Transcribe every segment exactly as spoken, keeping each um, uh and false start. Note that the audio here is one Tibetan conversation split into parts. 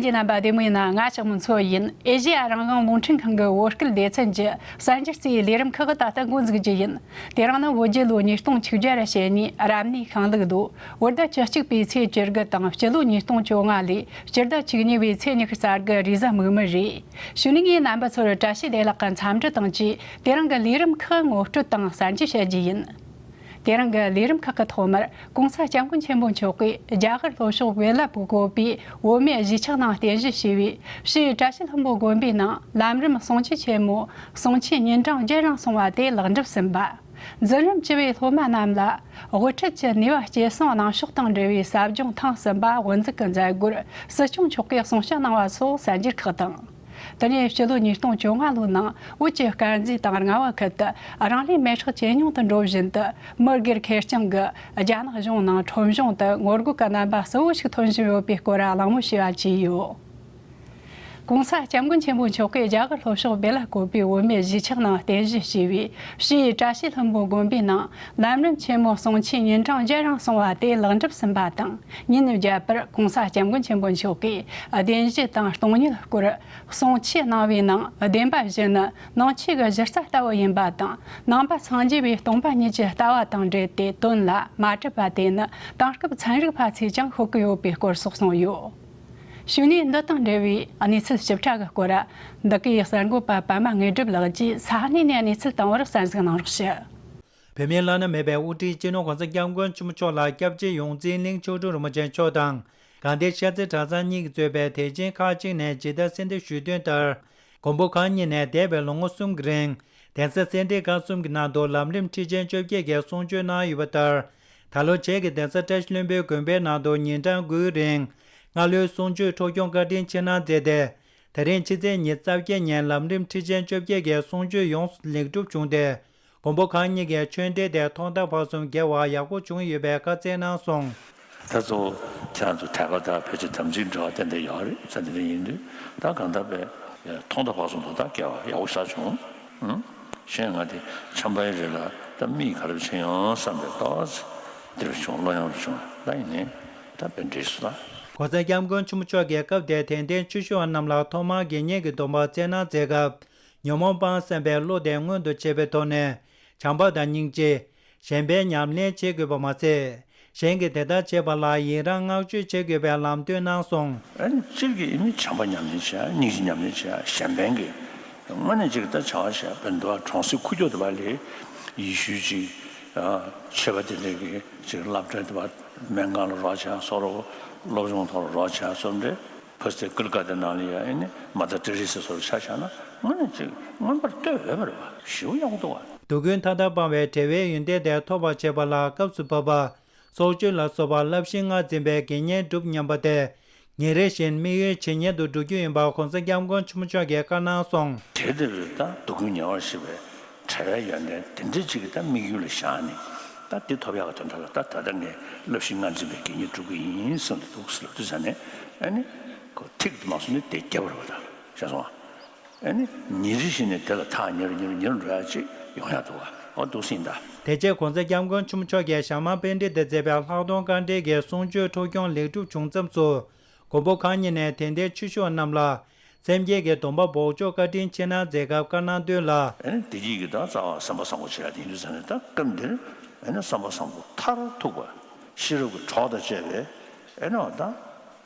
གསན་མཁན་རྣམ་པ་བདེ་མོ་ཡིན་ན། ང་ཞག་མི་འཚོ་ཡིན། ཨེ་ཤེ་ཡ་རང་དབང་རླུང་འཕྲིན་ཁང་གི་བོད་སྐད་སྡེ་ཚན་གྱི་གསར་འགྱུར་རྩིས་ལས་རིམ་ཁག་ད་ལྟ་འགོ་འཛུགས་རྒྱུ་ཡིན། དེ་རིང་ནི་བོད་རྒྱལ་ལོ་ཉིས་སྟོང་བཅུ་བརྒྱ་ར་ཞེ་གཉིས་རབ་གནས་ཤིང་ལུག་ལོ། བོད་ཟླ་བཅུ་གཅིག་པའི་ཚེས་བཅུ་དགུ་དང་། སྤྱི་ལོ་ཉིས་སྟོང་བཅོ་ལྔ་ལོའི་སྤྱི་ཟླ་བཅུ་གཉིས་པའི་ཚེས་ཉི་ཤུ་རྩ་དགུ་རེས་གཟའ་མིག་དམར་རེད། གཞུག་ནས་ངས་རྣམ་པ་ཚོར་བཀྲ་ཤིས་བདེ་ལེགས་ཀྱི་འཚམས་འདྲི་དང་བཅས། དེ་རིང་གི་ལས་རིམ་ཁག་ངོ་སྤྲོད་དང་གསར་འགྱུར་བཤད་རྒྱུ་ཡིན། དེ་རིང་གི་ལས་རིམ་ཁག་གི་ཐོག་མར། གོང་ས་སྐྱབས་མགོན་ཆེན་པོ་མཆོག་གིས་རྒྱ་གར་ལྷོ་ཕྱོགས་བེ་ལ་བཀོད་པའི་བོད་མིའི་གཞིས་ཆགས་ནང་རྟེན་གཞི་བྱས་པའི་ཕྱིའི་བཀྲ་ཤིས་ལྷུན་པོ་དགོན་པའི་ནང་ལམ་རིམ་གསུང་ཆོས་ཆེན་མོ། གསུང་ཆོས་ཉིན་གྲངས་བརྒྱད་རིང་གསུང་བ་དེ་ལེགས་འགྲུབ་ཟིན་པ། འཛིན་རིམ་བཅུ་པའི་སློབ་མ་རྣམས་ལ་དབུ་ཁྲིད་ཀྱི་ནུས་པ་སྐྱེད་སྲིང་གནང་ཕྱོགས་དང་འབྲེལ་བའི་ཟབ་སྦྱོང་ཐེངས་གསུམ་པ་དབུ་འཛུགས་ཀྱི་མཛད་སྒོར་སྲིད་སྐྱོང་མཆོག་གིས་གསུང་བཤད་གནང་བ་སོགས་གསར་འགྱུར་ཁག་དང་། དེ་ནས་སྤྱི་ལོ་ཉིས་སྟོང་བཅོ་ལྔ་ལོའི་ནང་བོད་ཀྱི་དཀར་མཛེས་དང་རྔ་བ་ཁུལ་དུ་རང་ལུས་མེ་སྲེག་ཇེ་ཉུང་དུ་འགྲོ་བཞིན་དུ། མི་སྒེར་ཁེར་རྐྱང་གི་རྒྱ་ནག་གཞུང་ནང་ཁྲོམ་གཞུང་དུ་ངོ་རྒོལ་གྱི་རྣམ་པ་གསལ་བོ་ཞིག་ཐོན་བཞིན་ཡོད་པའི་སྐོར་གླེང་མོལ་ཞུས་པ་བཅས་ཡོད། གོང་ས་སྐྱབས་མགོན་ཆེན་པོ་མཆོག་གིས་རྒྱ་གར་ལྷོ་ཕྱོགས་བེ་ལ་བཀོད་པའི་བོད་མིའི་གཞིས་ཆགས་ནང་རྟེན་གཞི་བྱས་པའི་ཕྱིའི་བཀྲ་ཤིས་ལྷུན་པོ་དགོན་པའི་ནང་ལམ་རིམ་ཆེན་མོ་གསུང་ཆོས་ཉིན་གྲངས་བརྒྱད་རིང་གསུང་བ་དེ་ལེགས་འགྲུབ་ཟིན་པ་དང་། ཉིན་བརྒྱད་པར་གོང་ས་སྐྱབས་མགོན་ཆེན་པོ་མཆོག་གིས་བདེན་བཞི་དང་སྟོང་ཉིད་སྐོར་གསུང་ཆོས་གནང་བའི་ནང་། བདེན་པ་བཞི་ནི་ནང་ཆོས་ཀྱི་གཞི་རྩ་ལྟ་བུ་ཡིན་པ་དང་། ནང་པ་སངས་རྒྱས་པའི་སྟོང་པ་ཉིད་ཀྱི་ལྟ་བ་དང་འབྲེལ་ཏེ། དོན་ལ་མ་གྲུབ་པ་དེ་ནི་དེང་སྐབས་ཚན་རིག་པ་ཚོས་ཀྱང་ཤོད་ཀྱི་ཡོད་པའི་སྐོར་སོགས་གསུངས་ཡོད། གཞུག་ནས་འདི་དང་འབྲེལ་བའི་གནས་ཚུལ་ཞིབ་ཕྲ་གི་སྐོར། འདི་གའི་གསར་འགོད་པ་པད་མ་དངོས་གྲུབ་ལགས་ཀྱིས་ས་གནས་ནས་གནས་ཚུལ་བཏང་བར་གསན་གཟིགས་གནང་རོགས་ཞུ། བོད་མིའི་བླ་ན་མེད་པའི་དབུ་ཁྲིད་སྤྱི་ནོར་༸གོང་ས་༸སྐྱབས་མགོན་ཆེན་པོ་མཆོག་ལ་སྐྱབས་རྗེ་ཡོངས་འཛིན་གླིང་མཆོག་སྤྲུལ་རིན་པོ་ཆེ་མཆོག་དང་། དགའ་ལྡན་ཤར་རྩེ་གྲྭ་ཚང་གཉིས་ཀྱིས་གཙོས་པའི་དད་ཅན་ཁག་ཅིག་ནས་ཇི་ལྟར་གསོལ་འདེབས་ཞུས་དོན་ལྟར། མགོན་པོ་གང་ཉིད་ནས་འདས་པའི་ལོ་ངོ་གསུམ་གྱི་རིང་། གདན་ས་སེ་འབྲས་དགའ་གསུམ་གྱི་ནང་དུ་ལམ་རིམ་ཁྲིད་ཆེན་བཅོ་བརྒྱད་ཀྱི་གསུང་ཆོས་གནང་ཡོད་པ་ལྟར། ད་ལོ་བྱེས་ཀྱི་གདན་ས་བཀྲ་ཤིས་ལྷུན་པོའི་དགོན་པའི་ནང་དུ་ཉིན་གྲངས་དགུའི་རིང་སྔ་ལོའི་གསུང་ཆོས་འཁྲབ་སྐྱོང་བཀའ་དྲིན་ཆེ་གནང་མཛད་དེ། དེ་རིང་ཕྱི་ཚེས་ཉི་ཤུ་རྩ་བརྒྱད་ཉིན་ལམ་རིམ་ཁྲིད་ཆེན་བཅོ་བརྒྱད་ཀྱི་གསུང་ཆོས་ཡོངས་སུ་ལེགས་གྲུབ་བྱུང་སྟེ། མགོན་པོ་གང་ཉིད་ཀྱི་ཆོས་འབྲེལ་དེ་ཐོག་མཐའ་བར་གསུམ་རྒྱས་པ་ཡག་པོ་བྱུང་ཡོད་པའི་བཀའ་སྩལ་གནང་སོང་། ད་གཙོ་བོ་ཁྱེད་རང་ཚོ་དད་པ་དང་ཕལ་ཆེར་དམ་ཚིག་འབྲེལ་བ་ཏན་ཏན་ཡོད་རེད་ཟེར། དེ་འདྲ་ཡིན་དུས་ད་གང་ལྟར་པའི་ཐོག་མཐའ་བར་གསུམ་དུ་ད་རྒྱས་པ་ཡག་པོ་ཞེ་དྲག་བྱུང་། ཨང་། གཞན་ང་དེ་འཆམ་པའི་རེད་ལ་ད་མིག་ག་རེ་བྱེད་ཡོང་བསམ་པའི་ལྟ་བ་འདིར་བྱུང་། བློ་ཡང་བྱུང་། ད་ཡིན་ནའི་ད་དཔེ་འགྲིག་སོང་ད། ༸གོང་ས་༸སྐྱབས་མགོན་ཆེན་པོ་མཆོག་གིས་སྐབས་དེར་དད་ལྡན་ཆོས་ཞུ་བ་རྣམས་ལ་ཐོག་མར་དགེ་བསྙེན་གྱི་སྡོམ་པ་སྩལ་གནང་མཛད་སྐབས། ཉོན་མོངས་སྤངས་ཟིན་པའི་བློ་དེ་མངོན་དུ་བྱེད་པའི་ཐོག་ནས། བྱམས་པ་དང་སྙིང་རྗེ། གཞན་ཕན་ཉམས་ལེན་བྱེད་དགོས་པ་མ་ཟད། གཞན་གྱིས་དེ་ལྟར་བྱེད་པ་ལ་ཡི་རང་བསྔགས་བརྗོད་བྱེད་དགོས་པའི་ལམ་སྟོན་གནང་སོང་། ཨ་ནི་སྤྱིར་གྱི་ཨ་ནི་བྱམས་པ་ཉམས་ལེན་བྱེད་ཡ། སྙིང་རྗེ་ཉམས་ལེན་བྱེད་ཡ། གཞན་ཕན་གྱི་དངོས་གནས་ཅིག་ད་བྱ་བ་བྱེད་ཡ། དཔེར་ན་འདུག་ག་གྲོང་གསེབ་ཁུག་ཀྱོག་དེ་བ་ལས་ཡེ་ཤུའི་ཅིག་ཨ་ཆོས་པ་དེ་འདྲས་ཀྱི་ཅིག་སློབ་གྲྭ་དེ་བ་སྨན་ཁང་ལ་རོགས་བྱེད་ཡ་སོགས་རོགས། སློབ་སྦྱོང་ཐོག་ལ་རོགས་བྱེད་ཡ་སོགས་འདྲས། ཕ་སི་ཏེ་ཀིར་ཀ་དེ་ནང་ལ་ཡ་ཨ་ནི་མ་དར་ཏྲེ་རི་སི་སོགས་ཆ་བཞག་ན་དངོས་གནས་ཅིག་མངོན་པར་བསྟོད་འོས་པ་རེད་བ། ཞེ་པོ་ཡག་པོ་འདུག་བ། སྡུག་ཀུན་མཐའ་དག་སྤངས་པའི་བྲལ་བའི་ཡོན་ཏན་དེ་ཐོབ་པར་བྱེད་པ་ལ་སྐབས་སུ་བབ་པ། སྲོག་གཅོད་ལ་སོགས་པ་བསླབ་གཞི་ལྔ་འཛིན་པའི་དགེ་བསྙེན་སྒྲུབ་སྙམ་པ་དེ། ཉིན་རེ་བཞིན་དམིགས་ཡུལ་ཇེ་ཉེ་དུ་འགྲོ་རྒྱུ་ཡིན་པ་༸གོང་ས་༸སྐྱབས་མགོན་ཆེན་པོ་མཆོག་གིས་བཀའ་གནང་སོང་། དེ་ལྟར་ད་སྡུག་ཀུན་ཉེ་བར་ཞི་བའི་བྲལ་བའི་ཡོན་ཏན་དེ་འདྲའི་ཅིག་གི་ད་དམིགས་ཡུལ་ལ་བཞག་ནས། ད་འདི་ཐོབ་ཡག་གི་དོན་དག་ལ་ད་ད་ལྟ་ངས་བསླབ་གཞི་ལྔ་འཛིན་པའི་དགེ་བསྙེན་སྒྲུབ་ཀྱི་ཡིན་གསུངས་ཏེ་འདུག་ཟེར་ལབ་དུས་ཙ་ནས། ཨ་ནི་ཁོ་ཐིག་ཏུ་མ་སོང་ནས་དེ་རྒྱབ་པ་རེད་བ། ད་ཤེས་སོང་ཨ། ཨ་ནི་ཉིན་རེ་བཞིན་ནས་དེ་ལ་ཐག་ཉེ་རུ་ཉེ་རུ་ཉེ་རུ་འགྲོ་ཡག་ཅིག་ཡོང་ཡག་འདུག་བ། འོ་འདུག་སེ་ཡིན་ད། དེ་རྗེས་༸གོང་ས་༸སྐྱབས་མགོན་ཆེན་པོ་མཆོག་གིས་ཞྭ་དམར་པཎྜི་ཏས་མཛད་པའི་ལྷག་མཐོང་དཀའ་འགྲེལ་གྱི་གསུང་ཆོས་འཁྲབ་སྐྱོང་ལེགས་གྲུབ་བྱུང་མཚམས་སུ། མགོན་པོ་གང་ཉིད་ནས་དད་ལྡན་ཆོས་ཞུ་བ་རྣམས་ལ། སེམས་བསྐྱེད་ཀྱི་སྡོམ་པ་འབོགས་ཆོག་བཀའ་དྲིན་ཆེ་གནང་མཛད་སྐབས་བཀའ་གནང་དོན་ལ། ཨ་ནི་བདེ་སྐྱིད་ཀྱི་ད་རྩ་བ་བསམ་པ་བཟང་པོ་བྱེད་ཡག་དེ་ཡིན་དུས་ཙ་ནས། ད་སྐབས་འདིར་ཨ་ནི་བསམ་པ་བཟང་པོ་མཐར་ཐུག་པ་ཤེས་རབ་ཀྱི་གྲོགས་དང་བཅས་པའི་ཨ་ནི་འོ་ད་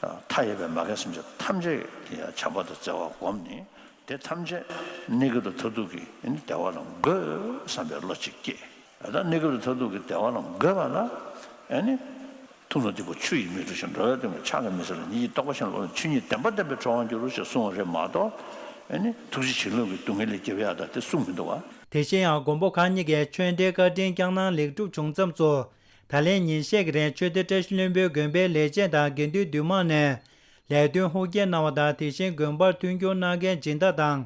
མཐའ་ཡས་པའི་མ་རྒན་སེམས་ཅན་ཐམས་ཅད་ཀྱི་བྱམས་པ་དང་བརྩེ་བ་བསྒོམས་ནས། དེ་ཐམས་ཅད་གནས་སྐབས་དང་མཐར་ཐུག་གི་ཨ་ནི་བདེ་བ་ལ་འགོད་བསམ་པའི་བློ་གཅིག་སྐྱེས། ད་གནས་སྐབས་དང་མཐར་ཐུག་གི་བདེ་བ་ལ་འགོད་པ་ལ་ཨ་ནི། ཐུགས་རྣོ་རྟུལ་པོ་ཆུ་ཡིས་མི་འཁྲུ་ཞིང་། འགྲོ་བའི་དོན་ལ་ཕྱག་གིས་མི་འཚལ་ལོ། ཉིད་ཀྱི་རྟོགས་པ་ཞན་ལ་སློབ་ན། ཆོས་ཉིད་བདེན་པར་བསྟན་པའི་གྲོགས་ཡང་འགྱུར་རོ་ཞེས་གསུངས་པ་རེད་མ་གཏོགས། ཨ་ནི་ཐུགས་རྗེ་བྱིན་རླབས་ཀྱིས་སྡུག་བསྔལ་ལས་སྐྱོབ་ཡག་ད་དེ་གསུངས་མི་འདུག་བ། དེ་བཞིན་ཡང་མགོན་པོ་གང་ཉིད་ཀྱི་ཆོས་འབྲེལ་བཀའ་དྲིན་བསྐྱངས་གནང་ལེགས་གྲུབ་བྱུང་མཚམས་སུ། ད་ལན་ཉིན་ཤས་ཀྱི་རིང་ཆོས་སྡེ་བཀྲ་ཤིས་ལྷུན་པོའི་དགོན་པའི་ལས་བྱེད་དང་དགེ་འདུན་འདུས་མང་ནས་ལས་དོན་ཧུར་སྐྱེད་གནང་བ་དང་། དེ་བཞིན་དགོན་པར་མཐུན་འགྱུར་གནང་མཁན་སྦྱིན་བདག་དང་།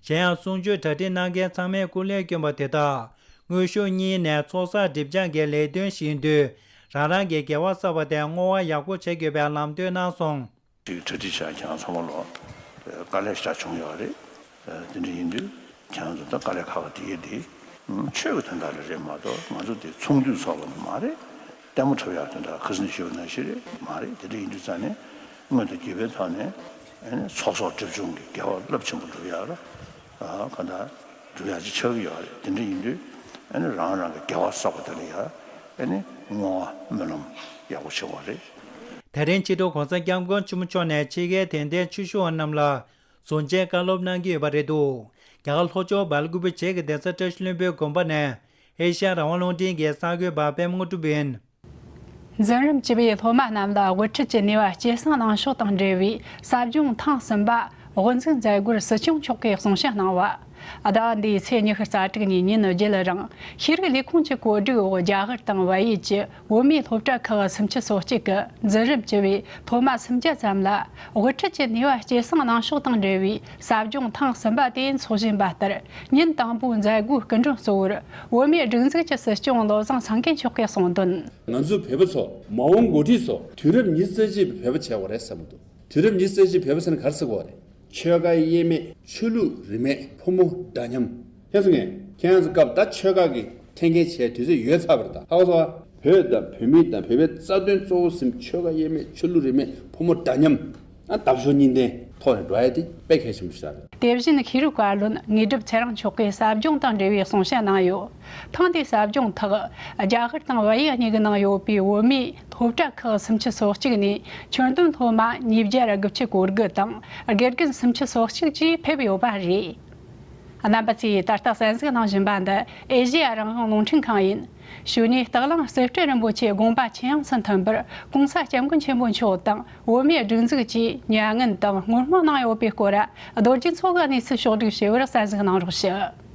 གཞན་ཡང་གསུང་ཆོས་གྲ་སྒྲིག་གནང་མཁན་ཚང་མས་སྐུ་ལས་བསྐྱོན་པ་དེ་དག་དངོས་ཤུགས་གཉིས་ནས་ཚོགས་བསགས་སྒྲིབ་སྦྱང་གི་ལས་དོན་ཞིག་ཡིན་དུས། རང་རང་གི་དགེ་བ་བསགས་པ་དེ་བསྔོ་བ་ཡག་པོ་བྱེད་དགོས་པའི་ལམ་སྟོན་གནང་སོང་། དེ་གྲ་སྒྲིག་བྱས་ཁྱེད་རང་ཚང་མ་ལོ་དཀའ་ལས་ཞེ་དྲག་བྱུང་ཡོད་རེད། དེ་འདྲ་ཡིན་དུས་ཁྱེད་རང་ཚོ་ད་དཀའ་ལས་ཁག་པོ་དེ་ཡིན་དེ། ཆོས་ཀྱི་དོན་དག་ལ་རེད་མ་གཏོགས། ང་ཚོ་དེ་ཚོགས་འདུ་ཚོགས་པ་ནི་མ་རེད། ལྟད་མོ་འཁྲབ་ཡག་དོན་དག་ཁ་སང་ཞུས་པ་ནང་བཞིན་རེད་མ་རེད། དེ་འདྲ་ཡིན་དུས་ཙང་ནས་མངོན་དུ་གྱུར་པའི་ཐོག་ནས་ ཚོགས་གསོག་སྒྲིབ་སྦྱོང་གི་དགེ་བ་རླབས་ཆེན་པོ་སྒྲུབ་ཡག་ལ་གང་ལྟར་སྒྲུབ་ཡག་ཅིག་ཆགས་ཀྱི་ཡོད་རེད། དེ་འདྲ་ཡིན་དུས་རང་རང་གི་དགེ་བ་བསགས་པ་དེ་ལ་ཡང་བསྔོ་བ་སྨོན་ལམ་ཡག་པོ་བྱེད་དགོས་རེད། དེ་རིང་ཕྱི་དྲོ་གོང་ས་སྐྱབས་མགོན་ཆེན་པོ་མཆོག་ནས་ཕྱི་རྒྱལ་དད་ལྡན་ཆོས་ཞུ་བ་རྣམས་ལ་གཟུངས་ཆེན་བཀའ་སློབ་གནང་གི་ཡོད་པ་རེད་འདུག་རྒྱ་གར་ལྷོ་ཕྱོགས་སྦེལ་ཀུ་པེ་བཅས་ཀྱི་གདན་ས་བཀྲ་ཤིས་ལྷུན་པོའི་དགོན་པ་ནས་ཨེ་ཤ་ཡ་རང་དབང་རླུང་འཕྲིན་གྱི་གསར་འགོད་པ་པད་མ་དངོས་གྲུབ་ཡིན། འཛིན་རིམ་བཅུ་པའི་སློབ་མ་རྣམས་ལ་དབུ་ཁྲིད་ཀྱི་ནུས་པ་སྐྱེད་སྲིང་གནང་ཕྱོགས་དང་འབྲེལ་བའི་ཟབ་སྦྱོང་ཐེངས་གསུམ་པ་དབུ་འཛུགས་མཛད་སྒོར་སྲིད་སྐྱོང་མཆོག་གིས་གསུང་བཤད་གནང་བ། ཟླ་བ་འདིའི་ཚེས་ཉི་ཤུ་རྩ་དྲུག་ཉིན་ཉིན་བརྒྱད་རིང་ཤེས་རིག་ལས་ཁུངས་ཀྱི་གོ་སྒྲིག་འོག་རྒྱ་གར་དང་བལ་ཡུལ་གྱི་བོད་མིའི་སློབ་གྲྭ་ཁག་སུམ་ཅུ་སོ་གཅིག་གི་འཛིན་རིམ་བཅུ་པའི་སློབ་མ་སུམ་བརྒྱ་ཙམ་ལ་དབུ་ཁྲིད་ཀྱི་ནུས་པ་སྐྱེད་སྲིང་གནང་ཕྱོགས་དང་འབྲེལ་བའི་ཟབ་སྦྱོང་ཐེངས་གསུམ་པ་དེ་འཚོགས་བཞིན་པ་ལྟར། ཉིན་དང་པོའི་མཛད་སྒོའི་སྐུ་མགྲོན་གཙོ་བོར་བོད་མིའི་སྒྲིག་འཛུགས་ཀྱི་སྲིད་སྐྱོང་བློ་བཟང་སེང་གེ་མཆོག་གིས་གསུངས་དོན། ང་ཚོ་བོད་པ་ཚོ་མ་འོངས་འགོ་ཁྲིད་ཚོ་དུས་རབས་ཉི་ཤུ་རྩ་གཅིག་པའི་བོད་པ་བྱེད་དགོས་རེད་བསམ་གྱི་འདུག་དུས་རབས་ཉི་ཤུ་རྩ་གཅིག་བོད་པ་ཟེར་ན་ག་རེ་ཟེར་དགོས་རེད། ཆོལ་ཁ་དབྱེ་མེད། ཆོས་ལུགས་རིས་མེད། ཕོ་མོ་འདྲ་མཉམ། ཁྱེད་ཚོ་ངས་ཁྱེད་རང་ཚོ་སྐབས་ད་ཆོལ་ཁ་གི་འཐེན་འཁྱེར་བྱས་དུས་ཚོད་ཡོལ་ཚར་བ་རེད། ད་ཧ་གོ་སོང་ཨ། བོད་དང་བོད་མི་དང་བོད་པའི་རྩ་དོན་གཙོ་བོ་ཟིན། ཆོལ་ཁ་དབྱེ་མེད། ཆོས་ལུགས་རིས་མེད། ཕོ་མོ་འདྲ་མཉམ། ཨ། འདབ་གཞོན་གཉིས་ལྡན་ཐོག་ནས་འགྲོ་ཡ་དེ་དཔེ་གལ་ཆེན་པོ་ཞིག་རེད། དེ་བཞིན་ཤེས་རིག་བཀའ་བློན་དངོས་གྲུབ་ཚེ་རིང་མཆོག་གིས་ཟབ་སྦྱོང་དང་འབྲེལ་བའི་གསུང་བཤད་གནང་ཡོད། ཐེངས་འདིའི་ཟབ་སྦྱོང་ཐོག་རྒྱ་གར་དང་བལ་ཡུལ་གཉིས་ཀྱི་ནང་ཡོད་པའི་བོད་མིའི་སློབ་གྲྭ་ཁག་སུམ་ཅུ་སོ་གཅིག་ནས་ཁྱོན་བསྡོམས་སློབ་མ་ཉིས་བརྒྱ་དགུ་བཅུ་གོ་དགུ་དང་། དགེ་རྒན་སུམ་ཅུ་སོ་གཅིག་བཅས་ཕེབས་ཡོད་པ་རེད། རྣམ་པ་ཚོས་ད་ལྟ་གསན་གཟིགས་གནང་བཞིན་པ་འདི་ཨེ་ཤེ་ཡ་རང་དབང་རླུང་འཕྲིན་ཁང་ཡིན། གཞུག་ནས་སྟག་གླང་རྩེ་སྤྲེལ་རིན་པོ་ཆེ་དགོངས་པ་ཇེ་ཡངས་སུ་མཐུན་པར་༸གོང་ས་༸སྐྱབས་མགོན་ཆེན་པོ་མཆོག་དང་བོད་མིའི་སྒྲིག་འཛུགས་ཀྱིས་མྱ་ངན་དང་བསྔོ་སྨོན་གནང་ཡོད་པའི་སྐོར་རྡོ་རྗེ་མཚོ་གི་གནས་ཚུལ་ཕྱོགས་བསྒྲིགས་བྱས་པར་གསན་གཟིགས་གནང་རོགས་ཞུ།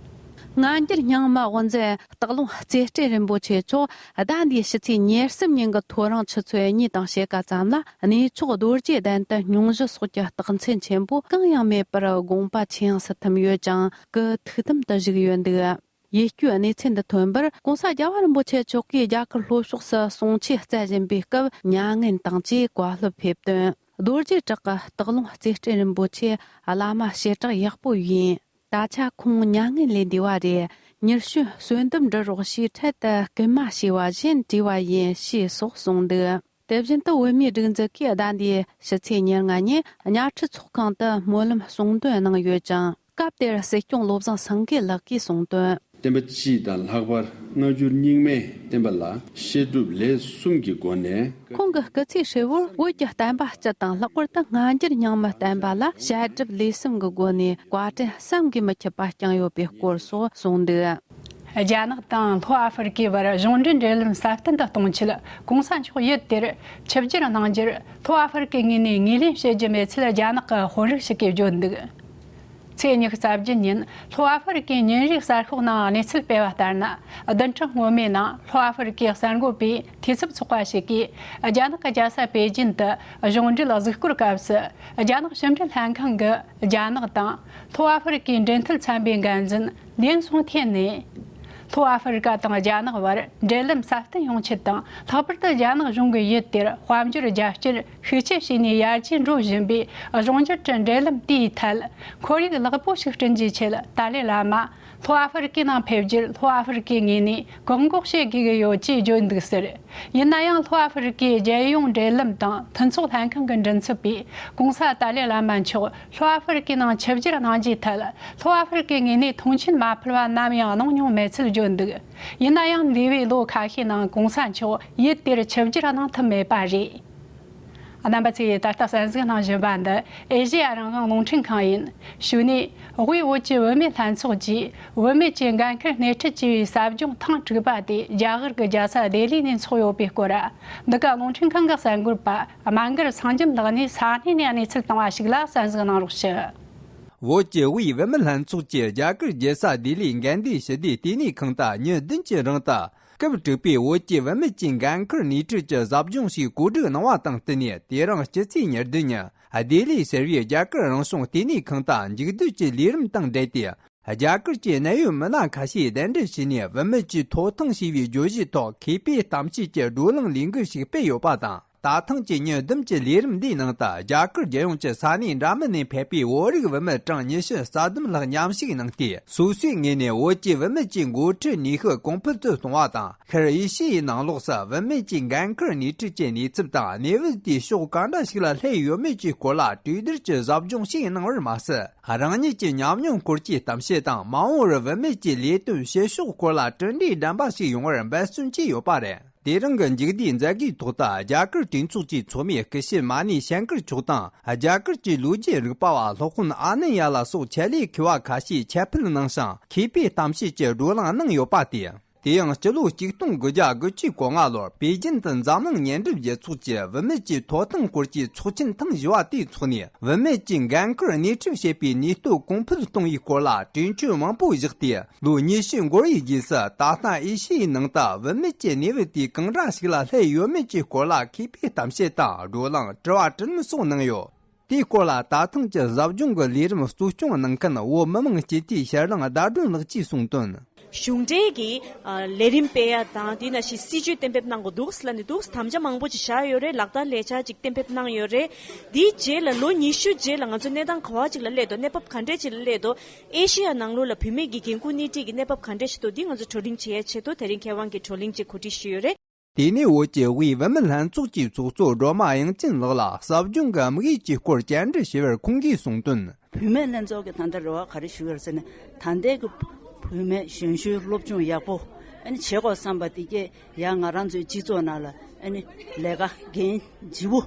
སྔ་འགྱུར་རྙིང་མ་དབུ་འཛིན་སྟག་ལུང་རྩེ་སྤྲེལ་རིན་པོ་ཆེ་མཆོག་ཟླ་འདིའི་ཕྱི་ཚེས་ཉེར་གསུམ་ཉིན་གྱི་ཐོ་རངས་ཆུ་ཚོད་གཉིས་དང་ཕྱེད་ཀ་ཙམ་ལ་གནས་མཆོག་རྡོ་རྗེ་གདན་དུ་སྙུང་གཞི་སོགས་ཀྱི་རྟགས་མཚན་ཆེན་པོ་གང་ཡང་མེད་པར་དགོངས་པ་ཇེ་ཡངས་སུ་ཐིམ་ཡོད་ཅིང་སྐུ་ཐུགས་དམ་དུ་བཞུགས་ཡོད་འདུག་ཡིད་སྐྱོའི་གནས་ཚུལ་འདི་ཐོན་པར་༸གོང་ས་༸རྒྱལ་བ་རིན་པོ་ཆེ་མཆོག་གིས་རྒྱ་གར་ལྷོ་ཕྱོགས་སུ་གསུང་ཆོས་སྩལ་བཞིན་པའི་སྐབས་མྱ་ངན་དང་བཅས་བཀའ་སློབ་ཕེབས་དོན། རྡོ་རྗེ་བྲག་གི་སྟག་ལུང་རྩེ་སྤྲེལ་རིན་པོ་ཆེ་བླ་མ་བྱེ་བྲག་ཡག་པོ་ཡིན། ད་ཆ་ཁོང་མྱ་ངན་ལས་འདས་པ་རེད། མྱུར་བྱོན་གསོལ་འདེབས་འབྲི་རོགས་ཞེས་འཕྲལ་དུ་སྐུལ་མ་ཞུས་པ་བཞིན་བྲིས་པ་ཡིན་ཞེས་སོགས་གསུངས་འདུག་དེ་བཞིན་དུ་བོད་མིའི་སྒྲིག་འཛུགས་ཀྱིས་ཟླ་འདིའི་ཕྱི་ཚེས་ཉེར་ལྔ་ཉིན་གཉའ་ཁྲི་ཚོགས་ཁང་དུ་སྨོན་ལམ་གསུང་འདོན་གནང་ཡོད་ཅིང་། སྐབས་དེར་སྲིད་སྐྱོང་བློ་བཟང་སེང་གེ་ལགས་ཀྱིས་གསུངས་དོན། བསྟན་པ་སྤྱི་དང་ལྷག་པར་སྔ་འགྱུར་རྙིང་མའི་བསྟན་པ་ལ་བཤད་སྒྲུབ་ལས་གསུམ་གྱི་སྒོ་ནས། ཁོང་གི་སྐུ་ཚེ་ཧྲིལ་བོར་བོད་ཀྱི་བསྟན་པ་སྤྱི་དང་ལྷག་པར་དུ་སྔ་འགྱུར་རྙིང་མའི་བསྟན་པ་ལ་བཤད་སྒྲུབ་ལས་གསུམ་གྱི་སྒོ་ནས་བཀའ་དྲིན་བསམ་གྱིས་མི་ཁྱབ་པ་བསྐྱངས་ཡོད་པའི་སྐོར་སོགས་གསུངས་འདུག་རྒྱ་ནག་དང་ལྷོ་ཨ་ཧྥེ་རི་ཀའི་བར་གཞུང་འབྲེལ་འབྲེལ་ལམ་སྲ་བརྟན་དུ་གཏོང་ཆེད་༸གོང་ས་མཆོག་ཡུལ་དེར་ཆིབས་བསྒྱུར་གནང་རྒྱུར་ལྷོ་ཨ་ཧྥེ་རི་ཀའི་ངོས་ནས་ངོས་ལེན་བྱེད་རྒྱུ་མེད་ཚུལ་རྒྱ་ནག་གི་དཔོན་རིགས་ཤིག་གིས་བརྗོད་འདུག་ཚེས་ཉི་ཤུ་རྩ་བརྒྱད་ཉིན་ལྷོ་ཨ་ཧྥེ་རི་ཀའི་ཉིན་རེའི་གསར་ཤོག་ནང་གནས་ཚུལ་སྤེལ་བ་ལྟར་ན། བདུན་ཕྲག་སྔོན་མའི་ནང་ལྷོ་ཨ་ཧྥེ་རི་ཀའི་གསར་འགོད་པས་འཐུས་ཚབ་ཚོགས་པ་ཞིག་གིས་རྒྱ་ནག་གི་རྒྱལ་ས་པེ་ཅིན་དུ་གཞུང་འབྲེལ་གཟིགས་སྐོར་སྐབས་སུ། རྒྱ་ནག་ཕྱི་འབྲེལ་ལྷན་ཁང་གི་རྒྱ་ནག་དང་ལྷོ་ཨ་ཧྥེ་རི་ཀའི་འབྲེལ་མཐུད་ཚན་པའི་འགན་འཛིན་ལིན་སུང་ཐེན་ནས། ལྷོ་ཨ་ཧྥེ་རི་ཀ་དང་རྒྱ་ནག་བར་འབྲེལ་ལམ་སྲ་བརྟན་ཡོང་ཆེད་དང་། ལྷག་པར་དུ་རྒྱ་ནག་གཞུང་གིས་ཡུལ་དེར་དཔལ་འབྱོར་རྒྱ་སྐྱེད་ཤུགས་ཆེ་བྱས་ནས་ཡར་རྒྱས་འགྲོ་བཞིན་པའི་གཞུང་འབྲེལ་གྱི་འབྲེལ་ལམ་དེའི་ཐད་ཁོར་ཡུག་ལེགས་པོ་ཞིག་བསྐྲུན་རྒྱུའི་ཆེད་ཏཱ་ལའི་བླ་མ་ལྷོ་ཨ་ཧྥེ་རི་ཀའི་ནང་ཕེབས་རྒྱུར་ལྷོ་ཨ་ཧྥེ་རི་ཀའི་ངོས་ནས་བཀག་འགོག་བྱེད་དགོས་ཀྱི་ཡོད་ཅེས་བརྗོད་འདུག་ཟེར། ཡིན་ན་ཡང་ལྷོ་ཨ་ཧྥེ་རི་ཀའི་རྒྱལ་ཡོངས་འབྲེལ་ལམ་དང་མཐུན་ཚོགས་ལྷན་ཁང་གི་མགྲིན་ཚབ་པས་༸གོང་ས་ཏཱ་ལའི་བླ་མ་མཆོག་ལྷོ་ཨ་ཧྥེ་རི་ཀའི་ནང་ཆིབས་བསྒྱུར་གནང་རྒྱུའི་ཐད་ལྷོ་ཨ་ཧྥེ་རི་ཀའི་ངོས་ནས་མཐོང་ཆེན་མ་ཕུལ་བ་ནམ་ཡང་གནང་མྱོང་མེད་ཚུལ་བརྗོད་འདུག་ཡིན་ན་ཡང་འདས་པའི་ལོ་ཁ་ཤས་ནང་༸གོང་ས་མཆོག་ཡུལ་དེར་ཆིབས་བསྒྱུར་གནང་ཐུབ་མེད་པ་རེད། རྣམ་པ་ཚོས་ད་ལྟ་གསན་གཟིགས་གནང་བཞིན་པ་འདི་ཨེ་ཤེ་ཡ་རང་དབང་རླུང་འཕྲིན་ཁང་ཡིན། གཞུག་ནས་དབུས་བོད་ཀྱི་བུད་མེད་ལྷན་ཚོགས་ཀྱིས་བུད་མེད་ཀྱི་འགན་འཁུར་སྣེ་ཁྲིད་ཅེས་པའི་ཟབ་སྦྱོང་ཐེངས་དྲུག་པ་དེ་རྒྱ་གར་གྱི་རྒྱལ་ས་ལྡི་ལི་ནས་འཚོགས་ཡོད་པའི་སྐོར། འདི་ག་རླུང་འཕྲིན་ཁང་གི་གསར་འགོད་པ་སྨན་སྒར་ཚང་འཇམ་ལགས་ནས་ས་གནས་ནས་གནས་ཚུལ་བཏང་བ་ཞིག་ལ་གསན་གཟིགས་གནང་རོགས་ཞུ། བོད་ཀྱི་དབུས་བུད་མེད་ལྷན་ཚོགས་ཀྱིས་རྒྱ་གར་རྒྱལ་ས་ལྡི་ལིའི་འགན་བདེ་ཞི་བདེའི་ལྟེ་གནས་ཁང་དུ་ཉིན་བདུན་གྱི་རིང་དུ། སྐབས་དྲུག་པའི་བོད་ཀྱི་བུད་མེད་ཀྱི་འགན་ཁུར་སྣེ་ཁྲིད་ཀྱི་ཟབ་སྦྱོང་ཞིག་གོ་སྒྲིག་གནང་བ་དང་བསྟུན་ནས། དེ་རིང་སྤྱི་ཚེས་ཉེར་བདུན་ཉིན་ལྡི་ལི་ཟེར་བའི་རྒྱ་གར་རང་བྱུང་ལྟེ་གནས་ཁང་དུ་མཇུག་བསྡུ་གྱི་ལས་རིམ་དང་འབྲེལ་ཏེ། རྒྱ་གར་གྱི་གནད་ཡོད་མི་སྣ་ཁ་ཤས་གདན་འདྲེན་བྱས་ནས། བུད་མེད་ཀྱི་ཐོབ་ཐང་ཞེས་པའི་བརྗོད་གཞིའི་ཐོག་མཁས་པའི་གཏམ་བཤད་ཀྱི་བགྲོ་གླེང་ལས་འགུལ་ཞིག་སྤེལ་ཡོད་པ་དང་། ད་ཐེངས་ཀྱི་ཉིན་བདུན་གྱི་ལས་རིམ་འདིའི་ནང་དུ། རྒྱ་གར་རྒྱལ་ཡོངས་ཀྱི་ས་གནས་འདྲ་མིན་ནས་ཕེབས་པའི་བོད་རིགས་བུད་མེད་གྲངས་ཉི་ཤུ་རྩ་བདུན་ལྷག་མཉམ་ཞུགས་གནང་སྟེ། སོ་སོའི་ངོས་ནས་བོད་ཀྱི་བུད་མེད་ཀྱི་འགོ་ཁྲིད་ནུས་ཤུགས་གོང་འཕེལ་དུ་གཏོང་བ་དང་། ཤར་ཨེ་ཤི་ཡའི་ནང་ལོགས་སུ་བུད་མེད་ཀྱི་འགན་འཁུར་སྣེ་ཁྲིད་ཀྱི་གནས་ཚུལ་དང་། གནས་བབ་དེ་ཕྱོགས་གང་འདྲ་ཞིག་ལ་སླེབས་ཡོད་མེད་ཀྱི་སྐོར་ལ་གྲོས་བསྡུར་གྱི་ཟབ་སྦྱོང་ཞིག་གནང་བར་མ་ཟད། རང་ཉིད་ཀྱི་ཉམས་མྱོང་སྐོར་གྱི་གཏམ་བཤད་དང་། མ་འོངས་པར་བུད་མེད་ཀྱི་ལས་དོན་བྱེད་ཕྱོགས་སྐོར་ལ་གྲུབ་འབྲས་ལྡན་པ་ཞིག་ཡོང་བར་འབད་བརྩོན་བྱས་ཡོད་པ་རེད། དེ་རིང་གི་མཇུག་བསྡུའི་མཛད་སྒོའི་ཐོག་ཏུ། རྒྱ་གར་གྲོས་ཚོགས་ཀྱི་ཚོགས་མི་སྐུ་ཞབས་མ་ནི་ཤན་ཀར་མཆོག་དང་། རྒྱ་གར་གྱི་ལོ་རྒྱུས་རིག་པ་བ་སློབ་དཔོན་ཨ་ནན་ཡ་ལགས་སོགས་ཆེད་ལས་མཁས་པ་ཁ་ཤས་ཆེད་ཕེབས་གནང་ཞིང་། མཁས་པའི་གཏམ་བཤད་ཀྱི་བགྲོ་གླེང་གནང་ཡོད་པ་སྟེ། དེ་ཡང་སྤྱི་ལོ་ཆིག་སྟོང་དགུ་བརྒྱ་དགུ་བཅུ་གོ་ལྔ་ལོར་པེ་ཅིན་དུ་འཛམ་གླིང་ཉེ་འབྲེལ་རྒྱལ་ཚོགས་ཀྱི་བུད་མེད་ཀྱི་ཐོབ་ཐང་སྐོར་གྱི་ཚོགས་ཆེན་ཐེངས་བཞི་བ་དེའི་ཚོགས་ནས། བུད་མེད་ཀྱི་འགན་འཁུར་སྣེ་ཁྲིད་བྱེད་པའི་ནུས་སྟོབས་གོང་འཕེལ་གཏོང་བའི་སྐོར་ལ་གྲོས་ཆོད་མང་པོ་བཞག་སྟེ། ལོ་ཉི་ཤུ་འགོར་བའི་རྗེས་སུ། ད་ལྟ་ཨེ་ཤི་ཡའི་ནང་དུ་བུད་མེད་ཀྱི་གནས་བབ་དེ་གང་འདྲ་ཞིག་ལ་སླེབས་ཡོད་མེད་ཀྱི་སྐོར་ལ་མཁས་པའི་གཏམ་བཤད་དང་། བགྲོ་གླེང་། དྲི་བ་དྲིས་ལན་སོགས་གནང་ཡོད། དེའི་སྐོར་ལ་ད་ཐེངས་ཀྱི་ཟབ་སྦྱོང་གི་ལས་རིམ་གཙོ་སྐྱོང་གནང་མཁན་བོད་མི་མང་སྤྱི་འཐུས་ཕྱིར་གླེང་ཟླ་སྒྲོན་ལགས་ཀྱིས་གསུངས་དོན། གཞུང་འབྲེལ་གྱི་ཨ་ལས་རིམ་སྤེལ་ཡ་དང་། དེ་ནང་བཞིན་སྲིད་ཇུས་གཏན་འབེབས་གནང་དགོས་འདུག་ལབ་ནས་འདུག་དམ་བཅའ་མང་པོ་ཅིག་བཞག་ཡོད་རེད། ལག་བསྟར་ལས་འཆར་ཅིག་གཏན་འབེབས་གནང་ཡོད་རེད། དེའི་རྗེས་ལ་ལོ་ཉི་ཤུ་རྗེས་ལ་ང་ཚོ་གནས་སྟངས་ག་བ་ཅིག་ལ་སླེབས་འདུག་གནས་བབ་ག་འདྲས་ཅིག་ལ་སླེབས་འདུག་ཨེ་ཤེ་ཡ་ནང་ལོགས་ལ་བུད་མེད་ཀྱི་འགན་འཁུར་སྣེ་ཁྲིད་ཀྱི་གནས་བབ་ག་འདྲས་ཤིག་འདུག་འདི་ང་ཚོ་བགྲོ་གླེང་བྱེད་ཡ་ཆེད་དུ་དེ་རིང་མཁས་དབང་གིས་བགྲོ་གླེང་ཅིག་གོ་སྒྲིག་ཞུས་ཡོད་རེད། དེ་ནས་བོད་ཀྱི་དབུས་བུད་མེད་ལྷན་ཚོགས་ཀྱི་ཚོགས་གཙོ་སྒྲོལ་མ་དབྱངས་ཅན་ལགས་ལ་ཟབ་སྦྱོང་གི་དམིགས་ཡུལ་གྱི་སྐོར་བཅར་འདྲི་ཞུས་པར་ཁོང་གིས་གསུངས་དོན། བུད་མེད་ལྷན་ཚོགས་ཀྱི་ད་ལྟ་རེ་བ་ག་རེ་ཞུ་ཡོད་ཟེར་ན། ད་ལྟའི་གི་བུད་མེད་གཞོན་གཞོན་སློབ་སྦྱོང་ཡག་པོ་ཨ་ནི་བྱེད་དགོས་བསམ་པ་དེ་གས་ཡང་ང་རང་ཚོའི་སྤྱི་ཚོགས་ནང་ལ་ཨ་ནི་ལས་ཀ་འགན་ལྗིད་པོ་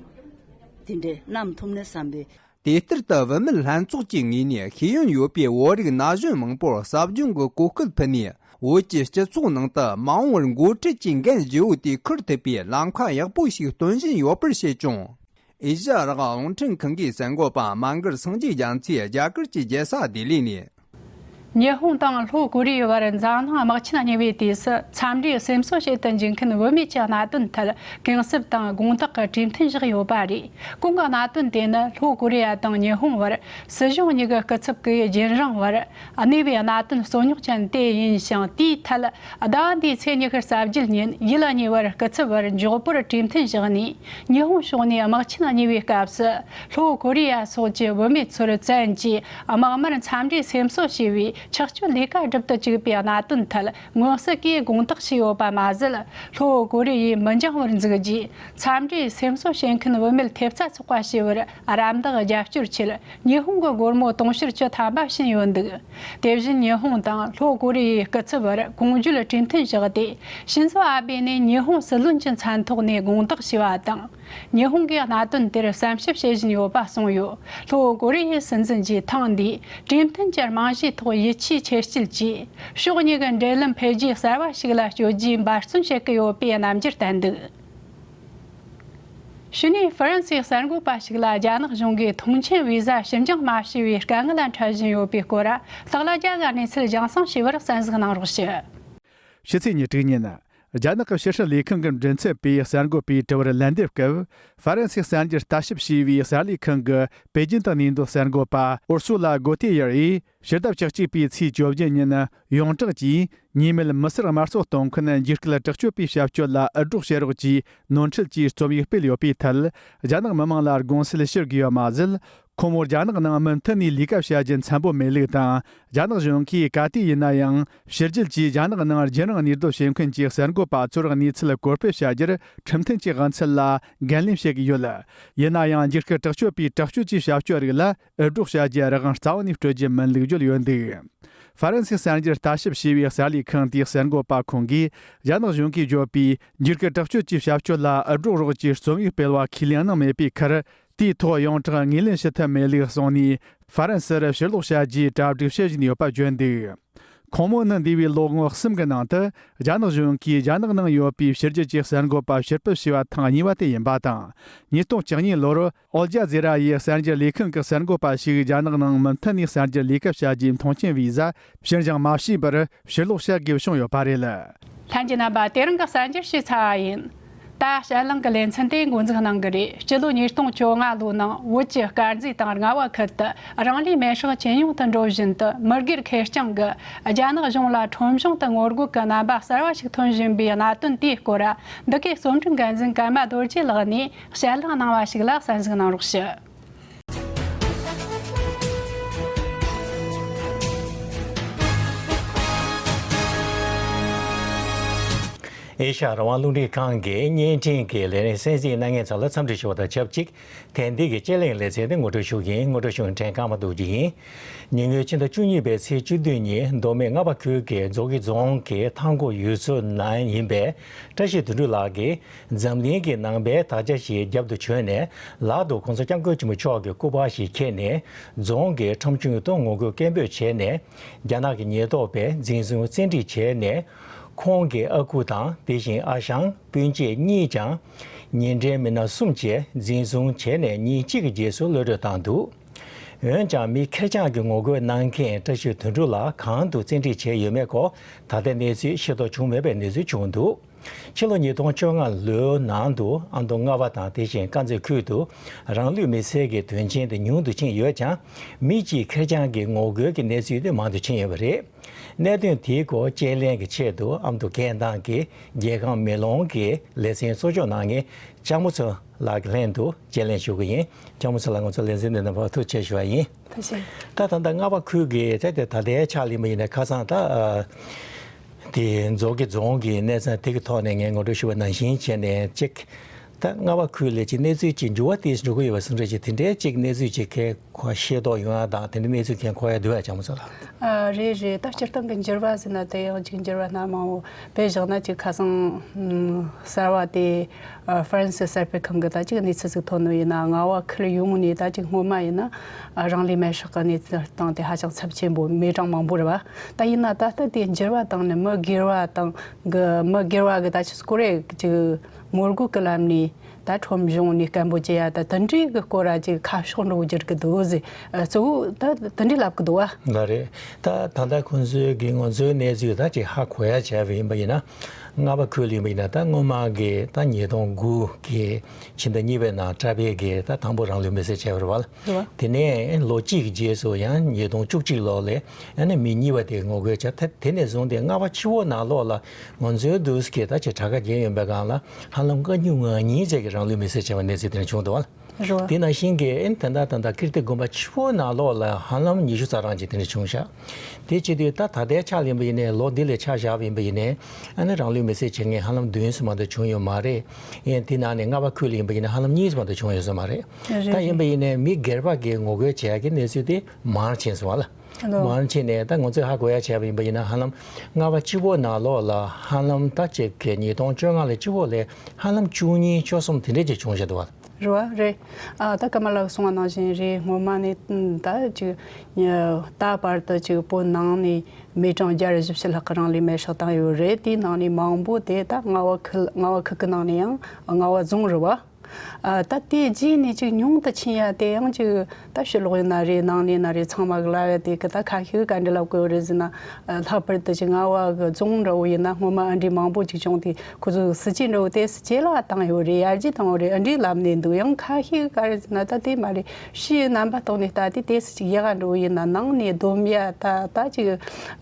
དེ་འདྲས་བསྣམས་ཐུབ་ན་བསམ་པའི། དེ་ལྟར་དུ་བུད་མེད་ལྷན་ཚོགས་ཀྱི་ངོས་ནས་ཤེས་ཡོན་ཡོད་པའི་བོད་རིགས་ན་གཞོན་མང་པོར་ཟབ་སྦྱོང་གི་གོ་སྐབས་ཕུལ་ནས། བོད་ཀྱི་སྤྱི་ཚོགས་ནང་དུ་མ་འོངས་པར་འགོ་ཁྲིད་ཀྱི་འགན་ལྗིད་པོ་དེ་འཁུར་ཐུབ་པའི་ལམ་ཁ་ཡག་པོ་ཞིག་སྟོན་བཞིན་ཡོད་པར་བཤད་བྱུང་། ཨེ་ཤ་ཡ་རང་དབང་རླུང་འཕྲིན་ཁང་གི་གསར་འགོད་པ་མ་མགར་སངས་རྒྱས་རྒྱ་མཚོས་རྒྱ་གར་གྱི་རྒྱལ་ས་ལྡི་ལི་ནས། ཉི་ཧོང་དང་ལྷོ་ཀོ་རི་ཡའི་བར་འཛམ་གླིང་དམག་ཆེན་གཉིས་པའི་དུས་སུ་འཚམས་འདྲིའི་སེམས་གསོ་བྱེད་དུ་འཇུག་མཁན་བུད་མེད་ཀྱི་གནད་དོན་ཐད་གུས་གསབ་དང་དགོངས་དག་གི་གྲོས་མཐུན་བཞག་ཡོད་པ་རེད། གོང་གི་གནད་དོན་དེ་ནི་ལྷོ་ཀོ་རི་ཡ་དང་ཉི་ཧོང་བར་སྲིད་གཞུང་གཉིས་ཀྱི་སྐུ་ཚབ་ཀྱིས་རྒྱུན་རིང་བར་གནས་པའི་གནད་དོན་རྩོད་རྙོག་ཅན་དེ་ཡིན་ཞིང་། དེའི་ཐད་ཟླ་བ་འདིའི་ཚེས་ཉི་ཤུ་རྩ་བརྒྱད་ཉིན་ཡུལ་གཉིས་བར་སྐུ་ཚབ་བར་མགྱོགས་པོར་གྲོས་མཐུན་བཞག་ནས། ཉི་ཧོང་ཕྱོགས་ནས་དམག་ཆེན་གཉིས་པའི་སྐབས་སུ་ལྷོ་ཀོ་རི་ཡ་སོགས་ཀྱི་བུད་མེད་ཚོར་བཙན་གྱིས་དམག་མིར་འཚམས་འདྲིའི་སེམས་གསོ་ཞེས་པའི་ཆགས་སྤྱོད་ལས་ཀ་སྒྲུབ་ཏུ་བཅུག་པའི་གནད་དོན་ཐད་མངོན་གསལ་གྱིས་དགོངས་དག་བྱས་ཡོད་པ་མ་ཟད། ལྷོ་ཀོ་རི་ཡས་མི་འགྱངས་པར་འཛུགས་རྒྱུའི་འཚམས་འདྲིའི་སེམས་གསོ་བྱེད་མཁན་བུད་མེད་ཐེབས་རྩ་ཚོགས་པ་ཞེས་པར་རམ་འདེགས་རྒྱབ་སྐྱོར་ཆེད། ཉི་ཧོང་གི་སྒོར་མོ་དུང་ཕྱུར་བཅུ་ཐམ་པ་བྱིན་ཡོད་འདུག་དེ་བཞིན་ཉི་ཧོང་དང་ལྷོ་ཀོ་རི་ཡའི་སྐུ་ཚབ་བར་གོང་བརྗོད་གྲོས་མཐུན་བཞག་སྟེ། ཤིན་ཛོ་ཨ་བེ་ནས་ཉི་ཧོང་སྲིད་བློན་གྱི་མཚན་ཐོག་ནས་དགོངས་དག་ཞུས་པ་དང་། ཉི་ཧོང་གིས་གནད་དོན་དེར་བསམ་ཞིབ་བྱེད་བཞིན་ཡོད་པ་གསུངས་ཡོད། ལྷོ་ཀོ་རི་ཡའི་སྲིད་འཛིན་གྱིས་ཐེངས་འདིའི་གྲོས་མཐུན་གྱི་རྨང་གཞིའི་ཐོག་ཡིད་ཆེས་ཆེར་བསྐྱེད་ཀྱིས། ཕྱོགས་གཉིས་ཀྱི་འབྲེལ་ལམ་འཕེལ་རྒྱས་གསར་བ་ཞིག་ལ་བསྐྱོད་རྒྱུའི་འབད་བརྩོན་བྱེད་ཀྱི་ཡོད་པའི་རྣམ་འགྱུར་བསྟན་འདུག་ཕྱི་ནས་ཧྥ་རན་སིའི་གསར་འགོད་པ་ཞིག་ལ་རྒྱ་ནག་གཞུང་གིས་ཐོངས་མཆན་བི་ཟ་ཕྱིར་འགྱངས་མ་བྱས་པའི་དཀའ་ངལ་འཕྲད་བཞིན་ཡོད་པའི་སྐོར། ལྷག་ལ་རྒྱ་གར་གནས་ཚུལ་རྒྱང་སྲིང་བྱས་པར་གསན་གཟིགས་གནང་རོགས་ཞུ། ཕྱི་ཚེས་ཉེར་དྲུག་ཉིན། རྒྱ་ནག་གི་ཕྱི་སྲིད་ལས་ཁང་གི་མགྲིན་ཚབ་པས་གསར་འགོད་པའི་དྲི་བར་ལན་འདེབས་སྐབས། ཧྥ་རན་སིའི་གསར་འགྱུར་ལྟ་ཞིབ་བྱས་པའི་གསར་ལས་ཁང་གི་པེ་ཅིན་དུ་གནས་འདུག་གསར་འགོད་པ་ཨུར་སུ་ལ་གོ་ཏེ་ཡར་ཡིས། ཕྱི་ཟླ་བཅུ་གཅིག་པའི་ཚེས་བཅོ་བརྒྱད་ཉིན་ཡོངས་གྲགས་ཀྱིས་ཉེས་མེད་མི་སེར་དམར་གསོད་གཏོང་མཁན་འཇིགས་སྐུལ་དྲག་སྤྱོད་པའི་བྱ་སྤྱོད་ལ་འུད་སྒྲོག་བྱེད་རོགས་ཀྱིས་ནོར་འཁྲུལ་གྱིས་རྩོམ་ཡིག་སྤེལ་ཡོད་པའི་ཐད། རྒྱ་ནག་མི་མང་ལ་དགོངས་སེལ་ཞུ་དགོས་པ་མ་ཟད། ཁོ་མོ་རྒྱ་ནག་ནང་མུ་མཐུད་ནས་ལས་ཀ་བྱ་རྒྱུ་འཚམ་པོ་མེད་ལུགས་དང་། རྒྱ་ནག་གཞུང་གིས་ག་དུས་ཡིན་ན་ཡང་ཕྱི་རྒྱལ་གྱིས་རྒྱ་ནག་ནང་རྒྱུན་རིང་གནས་སྡོད་བྱེད་མཁན་གྱི་གསར་འགོད་པ་ཚོར་གནས་ཚུལ་བཀོད་སྤེལ་བྱ་རྒྱུར་ཁྲིམས་མཐུན་གྱི་དབང་ཚད་ལ་འགན་ལེན་བྱེད་ཀྱི་ཡོད། ཡིན་ན་ཡང་། འཇིགས་སྐུལ་དྲག་སྤྱོད་པའི་དྲག་སྤྱོད་ཀྱི་བྱ་སྤྱོད་རིགས་ལ་འུད་སྒྲོག་བྱ་རྒྱུའི་རང་དབང་རྩ་བ་ནས་སྤྲོད་རྒྱུ་མིན་ལུགས་བརྗོད་ཡོད་འདུག་ཧྥ་རན་སིའི་གསར་འགྱུར་ལྟ་ཞིབ་བྱས་པའི་གསར་ལས་ཁང་དེའི་གསར་འགོད་པ་ཁོང་གིས། རྒྱ་ནག་གཞུང་གིས་བརྗོད་པའི་འཇིགས་སྐུལ་དྲག་སྤྱོད་ཀྱི་བྱ་སྤྱོད་ལ་འུད་སྒྲོག་རོགས་ཀྱིས་རྩོམ་ཡིག་སྤེལ་བ་ཁས་ལེན་གནང་མེད་པའི་ཁར། དེའི་ཐོག་ཡོངས་གྲགས་ངོས་ལེན་ཞུ་ཐབས་མེད་ལུགས་གསུངས་ནས། ཧྥ་རན་སིར་ཕྱིར་ལོག་བྱ་རྒྱུའི་གྲ་སྒྲིག་བྱེད་བཞིན་ཡོད་པ་བརྗོད་འདུག་ཁོང་མོ་ནི་འདས་པའི་ལོ་ངོ་གསུམ་གྱི་ནང་དུ། རྒྱ་ནག་གཞུང་གིས་རྒྱ་ནག་ནང་ཡོད་པའི་ཕྱི་རྒྱལ་གྱི་གསར་འགོད་པ་ཕྱིར་སྤེལ་བྱས་པ་ཐེངས་གཉིས་པ་དེ་ཡིན་པ་དང་། ཉིས་སྟོང་བཅུ་གཉིས་ལོར། ཨོལ་ཇཱ་ཛི་ར་ཡི་གསར་འགྱུར་ལས་ཁང་གི་གསར་འགོད་པ་ཞིག་རྒྱ་ནག་ནང་མུ་མཐུད་ནས་གསར་འགྱུར་ལས་ཀ་བྱ་རྒྱུའི་མཐོང་མཆན་བི་ཟ་ཕྱིར་འགྱངས་མ་བྱས་པར་ཕྱིར་ལོག་བྱ་དགོས་བྱུང་ཡོད་པ་རེད། ལྷན་རྒྱས་རྣམ་པ། དེ་རིང་གི་གསར་འགྱུར་ཞུས་ཚར་བ་ཡིན། ད། ད་དཔྱད་གླེང་གི་ལེ་ཚན་དེ་འགོ་འཛུགས་གནང་གི་རེད། སྤྱི་ལོ་ཉིས་སྟོང་བཅོ་ལྔ་ལོའི་ནང་བོད་ཀྱི་དཀར་མཛེས་དང་རྔ་བ་ཁུལ་དུ་རང་ལུས་མེར་སྲེག་ཇེ་ཉུང་དུ་འགྲོ་བཞིན་དུ། མི་སྒེར་ཁེར་རྐྱང་གི་རྒྱ་ནག་གཞུང་ལ་ཁྲོམ་གཞུང་དུ་ངོ་རྒོལ་གྱི་རྣམ་པ་གསར་བ་ཞིག་ཐོན་བཞིན་པའི་གནད་དོན་དེའི་སྐོར། འདི་གའི་རྩོམ་སྒྲིག་འགན་འཛིན་ཀརྨ་རྡོ་རྗེ་ལགས་ནས་དཔྱད་གླེང་གནང་བ་ཞིག་ལ་གསན་གཟིགས་གནང་རོགས་ཞུ། ཨེ་ཤ་ཡ་རང་དབང་རླུང་འཕྲིན་ཁང་གི་བརྙན་འཕྲིན་གྱི་ལས་རིམ་གསན་གཟིགས་གནང་མཁན་ཚོ་ལ་འཚམས་འདྲི་ཞུ་བ་དང་ཆབས་ཅིག་དེང་འདི་གི་དཔྱད་གླེང་ལེ་ཚན་དེ་ངོ་སྤྲོད་ཞུ་གི་ཡིན། ངོ་སྤྲོད་ཞུ་མཁན་ཀརྨ་རྡོ་རྗེ་ཡིན། ཉེ་སྔོན་ཕྱི་ཟླ་བཅུ་གཉིས་པའི་ཚེས་བཅུ་བདུན་ཉིན་མདོ་སྨད་རྔ་བ་ཁུལ་གྱི་མཛོ་སྐྱེས་རྫོང་གི་ཐང་སྐོར་ཡུལ་ཚོ་ནང་ཡིན་པའི་བཀྲ་ཤིས་དོན་གྲུབ་ལགས་ཀྱིས་འཛམ་གླིང་གི་ནང་པའི་དར་ཆ་ཞིག་རྒྱབ་ཏུ་བྱོན་ནས། ལག་ཏུ་༸གོང་ས་༸སྐྱབས་མགོན་ཆེན་པོ་མཆོག་གི་སྐུ་པར་ཞིག་འཁྱེར་ནས་རྫོང་གི་ཁྲོམ་གཞུང་དུ་ངོ་རྒོལ་སྐད་འབོད་བྱས་ནས། རྒྱ་ནག་གི་ཉེན་རྟོག་པས་འཛིན་བཟུང་བཙན་ཁྲིད་བྱས་ནས། ཁོང་གི་ཨ་ཁུ་དང་དེ་བཞིན་ཨ་ཞང་སྤུན་མཆེད་གཉིས་ཀྱང་ཉེ་འབྲེལ་མི་སྣ་གསུམ་བཅས་འཛིན་བཟུང་བྱས་ནས་ཉིན་གཅིག་གི་རྗེས་སུ་གློད་གྲོལ་བཏང་འདུག་འོན་ཀྱང་མི་ཁེར་རྐྱང་གི་ངོ་རྒོལ་གནང་མཁན་བཀྲ་ཤིས་དོན་གྲུབ་ལགས་གང་དུ་བཙན་ཁྲིད་བྱས་ཡོད་མེད་སྐོར་ད་ལྟའི་གནས་ཚུལ་ཤེས་རྟོགས་བྱུང་མེད་པའི་གནས་ཚུལ་བྱུང་འདུག་ཕྱི་ལོ་ཉིས་སྟོང་བཅོ་ལྔ་ལོའི་ནང་དུ་ཨ་མདོ་རྔ་བ་དང་དེ་བཞིན་དཀར་མཛེས་ཁུལ་དུ་རང་ལུས་མེར་སྲེག་གི་དོན་རྐྱེན་དེ་ཉུང་དུ་ཕྱིན་ཡོད་ཀྱང་། མི་གཅིག་ཁེར་རྐྱང་གི་ངོ་རྒོལ་གྱི་གནས་ཚུལ་དེ་མང་དུ་ཕྱིན་ཡོད་པ་རེད། གནད་དོན་དེའི་སྐོར་དཔྱད་གླེང་གི་ཆེད་དུ་ཨ་མདོ་རྒན་ཐང་གི་རྒྱལ་ཁམས་མེ་ལོང་གི་ལེ་ཚན་གཙོ་སྐྱོང་གནང་མཁན་ལྕགས་མོ་མཚོ་ལགས་ཀྱི་ལྷན་དུ་དཔྱད་གླེང་ཞུ་གི་ཡིན། ལྕགས་མོ་མཚོ་ལགས་ང་ཚོ་ལེ་ཚན་འདི་ནང་ཕར་ཐུགས་རྗེ་ཆེ་ཞུ་བ་ཡིན། ཐུགས་རྗེ་ཆེ། ད་ད་ལྟ་རྔ་བ་ཁུལ་གྱི་ད་ལྟ་ད་ལྟའི་ཆ་ལ་ཡིན་པ་ཡིན་ན་ཁ་སང་ད་ཨ་དེ་མཛོ་སྐྱེས་རྫོང་གི་གནས་ཚང་དེ་གི་ཐོག་ནས་ངས་ངོ་སྤྲོད་ཞུ་བ་ནང་བཞིན་བྱས་ནས་གཅིག་ད་རྔ་བ་ཁུལ་ལ་ཅིག་གནས་ཚུལ་ཅིག་འགྱུར་བ་ཏོག་ཙམ་འགྲོ་གི་ཡོད་པ་བཟོ་འདྲ་ཅིག་དེ་འདྲའི་ཅིག་གནས་ཚུལ་ཅིག་གས་ཁོ་ཤེས་རྟོགས་ཡོང་ཡ་དང་དེ་འདྲའི་གནས་ཚུལ་གས་གོ་ཡ་འདུག་ཨ། ལྕགས་མོ་མཚོ་ལགས། ཨ་རེད་རེད། ད་སྤྱིར་བཏང་གི་འགྱུར་བ་ཟེར་ན་དེ་ཡང་ཅིག་འགྱུར་བ་སྣ་མང་བོ། དཔེ་བཞག་ན་ཅིག་ཁ་སང་ཨམ་གསར་བ་དེ་ཨ་ཧྥ་རན་སི་གསར་སྤེལ་ཁང་གི་ད་ཅིག་གནས་ཚུལ་ཟིག་ཐོན་ནོ་ཡིན་ན། རྔ་བ་ཁུལ་ཡོངས་ནས་ད་ཅིག་སྔོན་མ་ཡིན་ན་ཨ་རང་ལུས་མེར་སྲེག་གི་གནས་ཚུལ་སྟེང་དེ་ཧ་ཅང་ཚབས་ཆེན་པོ་མི་གྲངས་མང་པོ་རེད་བ། ད་ཡིན་ན་ད་ལྟ་དེ་འགྱུར་བ་བཏང་ནས་མི་སྒེར་བ་དང་གི་མི་སྒེར་བ་གི་ད་ཅིག་སྐོར་རེ་ཅིག་ངོ་རྒོལ་གི་ལམ་ནས་ད་ཁྲོམ་གཞུང་ནས་སྐད་འབོད་བྱེད་ཡ་ད་དེ་འདྲའི་གི་སྐོར་ར་ཅིག་ཁ་ཕྱོགས་འགྲོ་རྒྱུར་གི་འདུག་ཟེར། ཨ་གཙོ་བོ་ད་དེ་འདྲའི་ལབ་གི་འདུག་བ། ལགས་རེད། ད་ད་ལྟ་ཁོང་ཚོའི་གི་ང་ཚོའི་གནས་ཚུལ་ད་ཅིག་ཧ་གོ་ཡ་བྱས་པ་ཡིན་པ་ཡིན་ན། རྔ་བ་ཁུལ་ཡིན་པ་ཡིན་ན་ད་སྔོན་མ་གི་ད་ཉིས་སྟོང་དགུ་གི་ཕྱི་ཟླ་གཉིས་པའི་ནང་བཀྲ་བྷེ་གི་ད་དང་པོ་རང་ལུས་མེར་སྲེག་བྱས་པ་རེད་བ། རེད་བ། དེ་ནས་ལོ་གཅིག་གི་རྗེས་སུ་ཡང་ཉིས་སྟོང་བཅུ་གཅིག་ལོ་ལ་ཨ་ནི་མི་གཉིས་པ་དེ་ངོ་རྒོལ་བྱས། ད་དེ་ནས་བཟུང་སྟེ་རྔ་བ་ཕྱི་པོ་ནང་ལོགས་ལ་ང་ཚོའི་འདུག་སེ་གི་ད་ཅིག་དྲ་རྒྱ་བརྒྱུད་ཡོང་པའི་སྒང་ལ་ཧ་ལམ་དཀའ་སྡུག་ང་གཉིས་ཙམ་གྱིས་རང་ལུས་མེར་སྲེག་བྱས་པའི་གནས་ཚུལ་དེ་འདྲ་བྱུང་འདུག་བ། རེད་བ། དེ་ནང་བཞིན་གྱི་ཨེ་ད་ལྟ་ད་ལྟ་ཀིརྟི་དགོན་པ་ཕྱི་པོ་ནང་ལོགས་ལ་ཧ་ལམ་ཉི་ཤུ་རྩ་གྲངས་ཅིག་དེ་འདྲ་བྱུང་ཤག་དེ་བྱེད་དུས་ད་ད་ལྟའི་ཆ་ལ་ཡིན་པ་ཡིན་ནའི་ལོ་འདི་ལ་ཆ་བཞག་པ་ཡིན་པ་ཡིན་ནའི་ཨ་ནི་རང་ལུས་མེར་སྲེག་བྱེད་མཁན་ཧ་ལམ་བདུན་ཙམ་མ་གཏོགས་བྱུང་ཡོད་མ་རེད། ཨེ་དེ་ནང་ནས་རྔ་བ་ཁུལ་ལ་ཡིན་པ་ཡིན་ན་ཧ་ལམ་གཉིས་ཙམ་མ་གཏོགས་བྱུང་ཡོད་ས་མ་རེད། རེད་ད་ཡིན་པ་རེད། ཡིན་ནའི་མི་སྒེར་པ་གིས་ངོ་རྒོལ་བྱེད་ཡག་གི་གནས་ཚུལ་དེ་མང་རུ་ཕྱིན་སོང་བ་ལ། ལོ། མང་རུ་ཕྱིན་ནས་ད་ང་ཚོས་ཧ་གོ་ཡ་བྱས་པ་ཡིན་པ་ཡིན་ན་ཧ་ལམ་རྔ་བ་སྤྱི་པོ་ནང་ལོགས་ལ་ཧ་ལམ་ད་ཅིག་གི་ཉིས་སྟོང་བཅོ་ལྔ་ལ་སྤྱི་པོ་ལ་ཧ་ལམ་བཅུ་གཉིས་བཅུ་གསུམ་དེ་འདྲས་ཅིག་བྱུང་བཞག་འདུག་བ། རེད་བ། རེད། ཨ་ད་ཀརྨ་ལགས་གསུངས་པ་ནང་བཞིན་རེད། སྔོན་མ་ནས་ད་ཅིག་ད་བར་དུ་ཅིག་བོད་ནང་ནས་མི་གྲངས་བརྒྱ་རེ་བཞི་བཅུ་ལྷག་གི་རང་ལུས་མེར་སྲེག་བཏང་ཡོད་རེད། དེའི་ནང་ནས་མང་པོ་དེ་ད་རྔ་བ་ཁུལ་རྔ་བ་ཁུལ་གི་ནང་ནས་ཡང་རྔ་བ་རྫོང་རེད་བ། ཨ་ད་དེ་རྗེས་ནས་ཅིག་ཉུང་དུ་ཕྱིན་ཡ་དེ་ཡང་ཅིག་ད་ཕྱི་ལོགས་ཡིན་ན་རེད། ནང་ནས་ཡིན་ན་རེད། ཚང་མ་གི་ལབ་ཡ་དེ་གི་ད་ཁ་ཤས་གི་ག་འདྲ་ལབ་དགོས་རེད་ཟེར་ན། ཨ་ལྷག་པར་དུ་ཅིག་རྔ་བ་གི་རྫོང་འདྲ་བོ་ཡིན་ན་སྔོན་མ་ཨ་འདྲས་མང་པོ་ཅིག་བྱུང་དེ་ཁོ་ཚོ་སྲིད་ཇུས་འདྲ་བོ་དེ་སྲིད་ཇུས་ལ་བཏང་ཡོད་རེད། ཡར་རྒྱས་བཏང་ཡོད་རེད། ཨ་འདྲས་ལབ་ནས་འདུག་ཡང་ཁ་ཤས་གི་ག་རེ་ཟེར་ན་ད་དེ་མ་རེད། ཕྱིའི་རྣམ་པ་ཐོག་ནས་ལྟ་དུས་དེ་སྲིད་ཅིག་ཡག་ག་འདྲ་བོ་ཡིན་ན་ནང་ནས་སྡོམ་ཡ་ད་ད་ཅིག་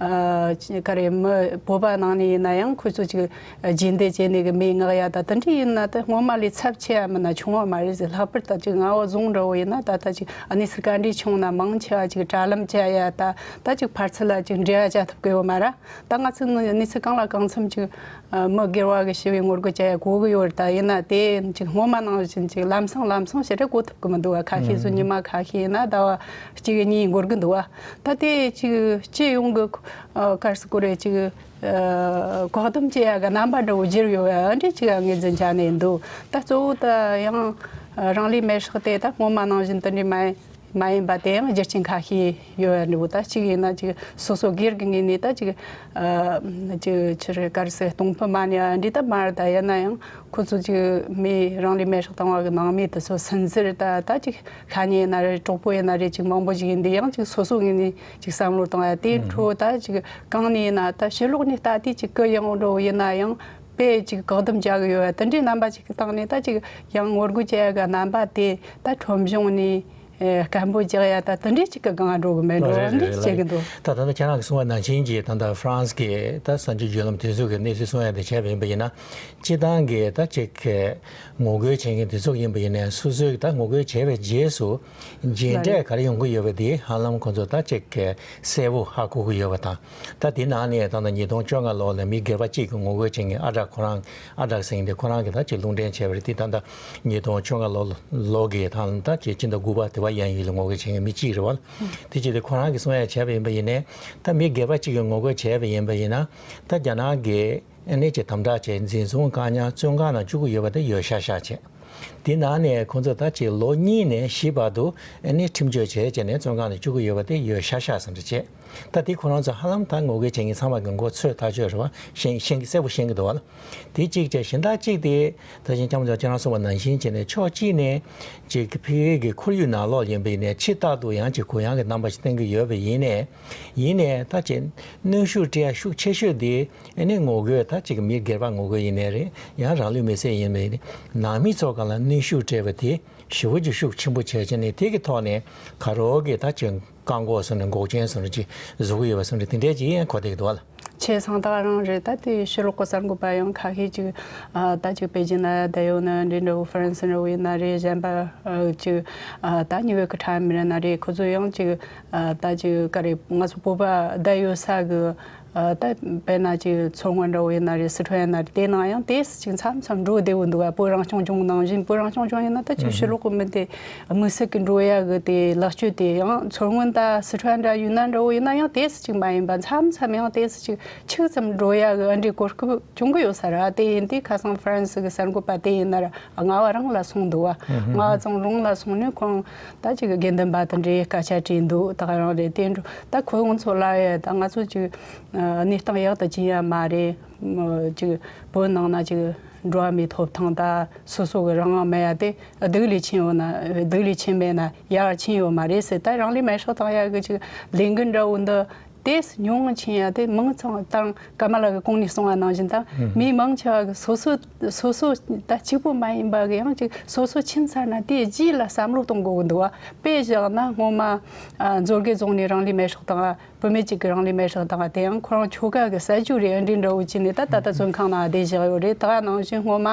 ཨ་ག་རེ་མི་བོད་པ་ནང་ནས་ཡིན་ན་ཡང་ཁོ་ཚོ་ཅིག་རྗེས་འདེད་བྱས་ནས་གི་མི་མངགས་ཡ་ད་དེ་འདྲ་ཡིན་ན་ད་སྔོན་མ་ལས་ཚབས་ཆེ་ཡ་མིན་ན་ཆུང་བ་མ་རེད་ཟེར། ལྷག་པར་ད་ཅིག་རྔ་བ་རྫོང་འདྲ་བོ་ཡིན་ན་ད་ད་ཅིག་ཨ་ནི་སི་ག་འདྲའི་ཆུང་ན་མང་ཆེ་བ་ཅིག་དྲ་ལམ་བཅད་ཡ་ད་ད་ཅིག་ཕར་ཚུར་ལ་ཅིག་འབྲེལ་བ་བྱ་ཐུབ་གི་ཡོད་མ་རེད། ད་ང་ཚོ་ནི་གནས་ཚུལ་གང་ལ་གང་འཚམ་ཅིག་མི་སྒེར་བ་གི་ཞི་བའི་ངོ་རྒོལ་བྱ་ཡ་གོ་གི་ཡོད་རེད། ད་ཡིན་ན་དེ་ཅིག་སྔོན་མ་ནང་བཞིན་ཅིག་ལམ་སང་ལམ་སང་ཞེ་དྲག་གོ་ཐུབ་གི་མི་འདུག་བ། ཁ་ཤས་ཚོ་ཉི་མ་ཁ་ཤས་ཡིན་ན་ཟླ་བ་གཅིག་གཉིས་འགོར་གི་འདུག་བ། ད་དེ་ཅིག་སྤྱི་ཡོངས་གི་ཨ་ག་རེ་ཟེར་དགོས་རེད། ཅིག་ཨ་བཀག་སྡོམ་བྱེད་ཡ་གི་རྣམ་པ་འདྲ་བོ་བརྗེ་རུ་ཡོད་པ་འདྲ་ཅིག་ངོས་འཛིན་བྱ་ནས་འདུག་ད་གཙོ་བོ་ད་ཡང་རང་ལུས་མེར་སྲེག་དེ་ད་སྔོན་མ་ནང་བཞིན་དེ་འདྲ་མ་མ་ཡིན་པ་དེ་ཡང་རྒྱུ་རྐྱེན་ཁ་ཤས་ཡོད་པ་འདྲ་བོ། ད་གཅིག་ཡིན་ན་ཅིག་སོ་སོ་སྒེར་གྱི་ངོས་ནས་ད་ཅིག་ཨ་ཅིག་ཕྱིར་ག་རེ་ཟེར་གཏོང་ཕོད་མ་ཉར་འདྲ་ད་མ་རེད། ད་ཡིན་ན་ཡང་ཁོ་ཚོ་ཅིག་མི་རང་ལུས་མེར་སྲེག་བཏང་བ་གི་ནང་མི་དེ་ཚོ་སུན་གཙེར་ད་ད་ཅིག་ཤ་ཉེ་ཡིན་ན་རེད། གྲོགས་པོ་ཡིན་ན་རེད། ཅིག་མང་པོ་ཞིག་ཡིན་དུས་ཡང་ཅིག་སོ་སོ་ངོས་ནས་ཅིག་བསམ་བློ་གཏོང་ཡ་དེ་འཕྲོ་ད་ཅིག་གང་ནས་ཡིན་ན་ད་ཕྱི་ལོགས་ནས་ལྟ་དུས་ཅིག་གུ་ཡངས་འགྲོ་ཡིན་ན་ཡང་ དེ་ཅིག་བཀག་སྡོམ་བྱ་གི་ཡོད་པ་དེ་འདྲའི་རྣམ་པ་ཅིག་གི་སྟེང་ནས། ད་ཅིག་ཡང་ངོ་རྒོལ་བྱེད་ཡ་གི་རྣམ་པ་དེ་ད་ཁྲོམ་གཞུང་ནས་ཨེ་སྐད་འབོད་རྒྱག་ཡ་ད་དེ་འདྲའི་ཅིག་གི་སྒང་འགྲོ་གི་མེད་འགྲོ། རེད། དེ་འདྲའི་རེད། ཅིག་ལགས། བྱེད་ཀྱི་འདུག། ད་ད་ལྟ་ཁྱེད་རང་གིས་གསུངས་པ་ནང་བཞིན་གྱི་ད་ལྟ་ཧྥ་རན་སི་གི་ད་གསར་འགྱུར་བརྒྱུད་ལམ་དེ་ཚོ་གི་གནས་ཚུལ་གསུང་ཡ་དེ་བྱས་པ་ཡིན་པ་ཡིན་ན། སྤྱིར་བཏང་གི་ད་ཅིག་གི་ངོ་རྒོལ་བྱེད་མཁན་དེ་ཚོ་ཡིན་པ་ཡིན་ནའི་སོ་སོས་ད་ངོ་རྒོལ་བྱས་པའི་རྗེས་སུ་རྗེས་འབྲས་ག་རེ་ཡོང་གི་ཡོད་པ་དེ་ཧ་ལམ་ཁོང་ཚོ་ད་ཅིག་གི་གསལ་པོ་ཧ་གོ་གི་ཡོད་པ་དང་། ད་དེ་ནང་ནས་ད་ལྟ་ཉིས་སྟོང་བཅོ་ལྔ་ལོ་ལ་མི་སྒེར་པ་གཅིག་གིས་ངོ་རྒོལ་བྱེད་མཁན་ཨ་དྲག་ཁོ་རང་། ཨ་དྲག་ཟེར་མཁན་དེ་ཁོ་རང་གིས་ད་ཅིག་ལུང་འདྲེན་བྱས་པ་རེད། དེ་ད་ལྟ་ཉིས་སྟོང་བཅོ་ལྔ་ལོ་ལོ་གི་ད་ལྟ་ཅིག་ཕྱི་ཟླ་དགུ་པ་དེ་བ་ཡན་ཡུལ་ལ་ངོ་རྒོལ་བྱེད་མཁན་མི་གཅིག་རེད་བ། དེ་བྱས་ཏེ་ཁོ་རང་གིས་གསུང་ཡ་བྱས་པ་ཡིན་པ་ཡིན་ནའི། ད་མི་སྒེར་པ་གཅིག་གིས་ངོ་རྒོལ་བྱས་པ་ཡིན་པ་ཡིན་ན། ད་རྒྱ་ནག་གིས་ཨ་ནི་ཅིག་དམ་དྲག་བྱས་འཛིན་བཟུང་བཀག་ཉར་བཙོན་ཁང་ནང་བཅུག་གི་ཡོད་པ་དེ་ཡོད་ཤག་ཤག་བྱས། དེ་ནང་ནས་ཁོང་ཚོ་ད་ཅིག་ལོ་གཉིས་ནས་བཞི་བར་དུ་ཨ་ནི་ཁྲིམས་གཅོད་བྱས་བྱས་ནས་བཙོན་ཁང་ནང་བཅུག་གི་ཡོད་པ་དེ་ཡོད་ཤག་ཤག་ཟེར་འདྲ་བྱས། ད་དེ་ཁོ་རང་ཚོ་ཧ་ལམ་ད་ངོ་རྒོལ་བྱེད་མཁན་ཚང་མ་གི་མགོ་ཚོས་ཐག་ཆོད་རེད་བ། ཤེས་ཤེས་ཀྱི་གསལ་པོ་ཤེས་ཀྱི་འདུག་བ་ལ། དེ་གཅིག་བྱས། གཞན་དག་གཅིག་དེ་ད་ཅིག་ལྕམ་ཚོ་ཁྱེད་རང་གསུངས་པ་ནང་བཞིན་བྱས་ནས་ཕྱོགས་གཅིག་ནས་ཅིག་ཕ་གི་ཁོར་ཡུག་ནང་ལོགས་ཡིན་པ་ཡིན་ནའི་ཕྱི་ལྟར་དུ་ཡང་ཅིག་གུ་ཡངས་ཀྱི་རྣམ་པ་ཞིག་བསྟན་གྱི་ཡོད་པ་ཡིན་ནའི། ཡིན་ནའི་ད་ཅིག་གནོན་ཤུགས་སྤྲད་ཡ་ཤུགས་ཆེ་ཤོས་དེ་ཨ་ནི་ངོ་རྒོལ། ད་ཅིག་མི་སྒེར་པ་ངོ་རྒོལ་ཡིན་ནའི་རེད། ཡང་རང་ལུས་མེར་སྲེག་ཡིན་པ་ཡིན་ནའི་ནང་མི་ཚོ་སྒང་ལ་གནོན་ཤུགས་སྤྲད་པ་དེ་ཞེ་པོ་ཅིག་ཤུགས་ཆེན་པོ་བྱས་བྱས་ནས་དེ་གི་ཐོག་ནས་ག་རེ་གི་ད་ཅིག་བཀག་འགོག་སོང་ནས་འགོག་རྐྱེན་སོང་ནས་ཅིག་བཟོ་གི་ཡོད་པ་སོང་ནས་དེ་འདྲས་ཅིག་ཡང་གོ་བསྡད་ཀྱི་འདུག་བ་ལ། ཆེ་ཚང་ད་རང་རེད། ད་དེ་ཕྱི་ལོགས་གི་གསར་འགོད་པ་ཡང་ཁ་ཤས་ཅིག་ཨ་ད་ཅིག་པེ་ཅིན་ལ་བསྡད་ཡོད་ན་འདྲ་འདྲ་བོ། ཧྥ་རན་སི་འདྲ་བོ་ཡིན་ན་རེད། གཞན་པ་ཨ་ཅིག་ཨ་ད་ཉི་འོག་གི་ཁྲ་མི་ར་ན་རེད། ཁོ་ཚོ་ཡང་ཅིག་ཨ་ད་ཅིག་ག་རེ། ང་ཚོ་བོད་པ་བསྡད་ཡོད་ས་གི་ཨ་ད་དཔེར་ན་ཅིག་མཚོ་སྔོན་འདྲ་བོ་ཡིན་ན་རེད། སི་ཁྲོན་ཡིན་ན་རེད། དེ་ནང་ཡང་ཏོག་ཙམ་ཅིག་མཚམས་མཚམས་འགྲོ་བདེ་བོ་འདུག་ག་བོད་རང་སྐྱོང་ལྗོངས་ནང་བཞིན། བོད་རང་སྐྱོང་ལྗོངས་ཡིན་ན་ད་ཅིག་ཕྱི་ལོགས་གི་མི་དེ་དམིགས་བསལ་གྱི་འགྲོ་ཡ་གི་དེ་ལེགས་བཅོས་དེ་ཡང་མཚོ་སྔོན་ད་སི་ཁྲོན་འདྲ་ཡུན་ནན་འདྲ་བོ་ཡིན་ན་ཡང་ཏོག་ཙམ་ཅིག་མ་ཡིན་པ། མཚམས་མཚམས་ཡང་ཏོག་ཙམ་ཅིག་ཆུ་ཙམ་འགྲོ་ཡ་གི་ཨ་འདྲའི་གོ་སྐབས་བྱུང་གི་ཡོད་ས་རེད། དེ་ཡིན་དུས་ཁ་སང་ཧྥ་རན་སི་གི་གསར་འགོད་པ་དེ་ཡིན་ན་ར་རྔ་བ་རང་ལ་སོང་འདུག་བ། རྔ་བ་ཙང་རོང་ལ་སོང་ནས་ཁོང་ད་ཅིག་དགེ་འདུན་པ་དེ་འདྲའི་སྐད་ཆ་དྲིས་འདུག། ད་ག་རང་རེད། དེ་འགྲོ་ད་ཁོ་ང་ཚོ་ལ་ཡ་ད་ང་ཚོ་ཅིག་གནས་སྟངས་ཡག་ཏུ་ཕྱིན་ཡ་མ་རེད། ཅིག་བོད་ནང་ན་ཅིག་འགྲོ་བ་མིའི་ཐོབ་ཐང་ད་སོ་སོ་གི་རང་དབང་མེད་ཡ་དེ་སྡུག་ལས་ཆེན་ཡོད་ན། སྡུག་ལས་ཆེན་མེད་ན་ཡག་ཆེན་ཡོད་མ་རེད་ཟེར། ད་རང་ལུས་མེར་སྲེག་བཏང་ཡ་གི་ཅིག་ལས་འགུལ་འདྲ་བོ་འདི་ཏོག་ཙམ་ཉུང་ངུ་ཕྱིན་ཡ་དེ། མང་ཙང་ད་ཀ་མ་ལ་གི་གོང་ནས་གསུངས་པ་ནང་བཞིན་ད་མི་མང་ཆེ་བ་གི་སོ་སོ་སོ་སོ་ད་གཅིག་པོ་མ་ཡིན་པ་གི་ཡང་ཅིག་སོ་སོ་ཕྱིན་ཚར་ན་དེའི་རྗེས་ལ་བསམ་བློ་གཏོང་དགོས་གི་འདུག་བ། དཔེ་བཞག་ན་སྔོན་མ་ཨ་མཛོད་དགེ་རྫོང་ནས་རང་ལུས་མེར་སྲེག་བཏང་བ། བུད་མེད་ཅིག་གིས་རང་ལུས་མེར་སྲེག་བཏང་བ་དེ་ཡང་ཁོ་རང་ཁྱོ་ག་གི་ཟ་རྒྱུ་རེད། ཨ་འདྲའི་འདྲ་བོ་བྱས་ནས་ད་ད་ལྟ་བཙོན་ཁང་ནང་བསྡད་བཞག་ཡོད་རེད། ད་ག་ནང་བཞིན་སྔོན་མ་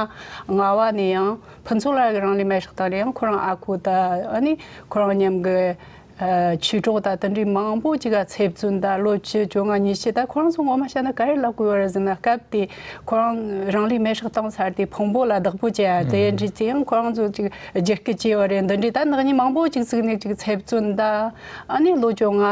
རྔ་བ་ནས་ཡང་ཕུན་ཚོགས་ལགས་ཀྱིས་རང་ལུས་མེར་སྲེག་བཏང་རེད། ཡང་ཁོ་རང་ཨ་ཁུ་ད་ཨ་ནི་ཁོ་རང་མཉམ་གི་ཨ་ཆོས་གྲོགས་ད་དེ་འདྲའི་མང་པོ་ཅིག་ག་ཚེ་བཙོན་ད་ལོ་བཅུ་བཅོ་ལྔ་ཉེས་བྱས། ད་ཁོ་རང་ཚོ་ངོ་མ་བཤད་ན་ག་རེ་ལབ་དགོས་ཡོད་རེད་ཟེར་ན། སྐབས་དེ་ཁོ་རང་རང་ལུས་མེར་སྲེག་བཏང་ཚར་དུས་ཕུང་པོ་ལ་བདག་པོ་བྱེད་ཡ་དེ་འདྲའི་དེ་ཡང་ཁོ་རང་ཚོ་ཅིག་རྒྱུད་སྐུལ་བྱས་ཡོད་རེད། འདི་འདྲའི་ད་ནག་ཉེས་མང་པོ་ཅིག་བཙུགས་ནས་ཅིག་ཚེ་བཙོན་ད་ཨ་ནི་ལོ་བཅོ་ལྔ་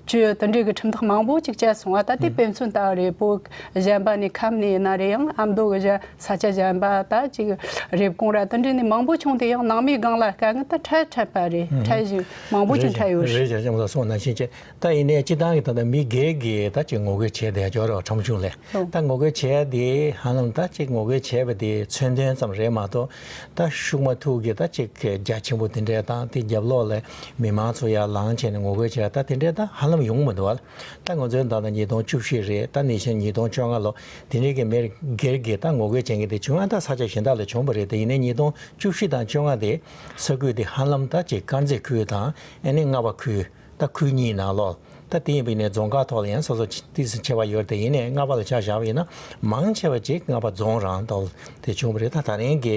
བཅུ་དེ་འདྲའི་གི་ཁྲིམས་ཐག་མང་པོ་ཅིག་བཅད་སོང་བ། ད་དེ་དཔེ་མཚོན་ལྟ་བུ་རེད། བོད་གཞན་པ་ནས་ཁམས་ནས་ཡིན་ན་རེད། ཡང་ཨ་མདོ་གི་གཞན་ས་ཆ་གཞན་པ་ད་ཅིག་རེབ་གོང་ར་དེ་འདྲ་ནས་མང་པོ་བྱུང་སྟེ་ཡང་ནང་མིའི་སྒང་ལ་དཀའ་ངལ་ད་འཕྲད་འཕྲད་པ་རེད། འཕྲད་བཞིན་མང་པོ་ཅིག་འཕྲད་ཡོད་རེད། རེད་ཀྱང་ལ་སོང་ནང་བཞིན་བྱས། ད་ཡིན་ནའི་སྤྱི་བཏང་གི་ད་ལྟ་མི་སྒེར་གྱིས་ད་ཅིག་ངོ་རྒོལ་བྱས་བསྡད་ཡོད་རེད་བ། ཁྲོམ་གཞུང་ལ། ད་ངོ་རྒོལ་བྱས་དེ་ཧ་ལམ་ད་ཅིག་ངོ་རྒོལ་བྱས་པ་དེ་མཚོན་དོན་ཙམ་རེད་མ་གཏོགས། ད་ཤུགས་མ་ཐུག་གི་ད་ཅིག་རྒྱ་ཆེན་པོ་དེ་འདྲས་དང་དེ་རྒྱབ་ལོགས་ལ་མི་མང་ཚོ་ཡར་ལངས་བྱས་ནས་ངོ་རྒོལ་བྱས་ད་དེ་འདྲས་ད་ཧ་ལམ་ཡོང་མི་འདུག་བ། ད་ང་ཚོའི་ད་ལྟ་ཉིས་སྟོང་བཅུ་བཞི་རེད། ད་ནི་ཕྱིན་ཉིས་སྟོང་བཅོ་ལྔ་ལོ་དེ་འདྲའི་གི་མི་སྒེར་གྱི་ད་ངོ་རྒོལ་བྱེད་མཁན་དེ་བྱུང་ཡང་ད་ས་ཆ་གཞན་དག་ལ་བྱུང་བ་རེད། དེ་ཡིན་ནའི་ཉིས་སྟོང་བཅུ་བཞི་དང་བཅོ་ལྔ་དེ་ས་ཁུལ་དེ་ཧ་ལམ་ད་ཅིག་དཀར་མཛེས་ཁུལ་དང་ཨ་ནི་རྔ་བ་ཁུལ། ད་ཁུལ་གཉིས་ནང་ལོགས། ད་དེ་ཡིན་པ་ཡིན་ནའི་རྫོང་ཁག་ཐོག་ལ་ཡང་སོ་སོ་ཏོག་ཙམ་ཁྱད་པར་ཡོད་རེད། དེ་ཡིན་ནའི་རྔ་བ་ལ་ཆ་བཞག་པ་ཡིན་ན་མང་ཆེ་བ་ཅིག་རྔ་བ་རྫོང་རང་ཐོག་དེ་བྱུང་བ་རེད། ད་ད་རིང་གི་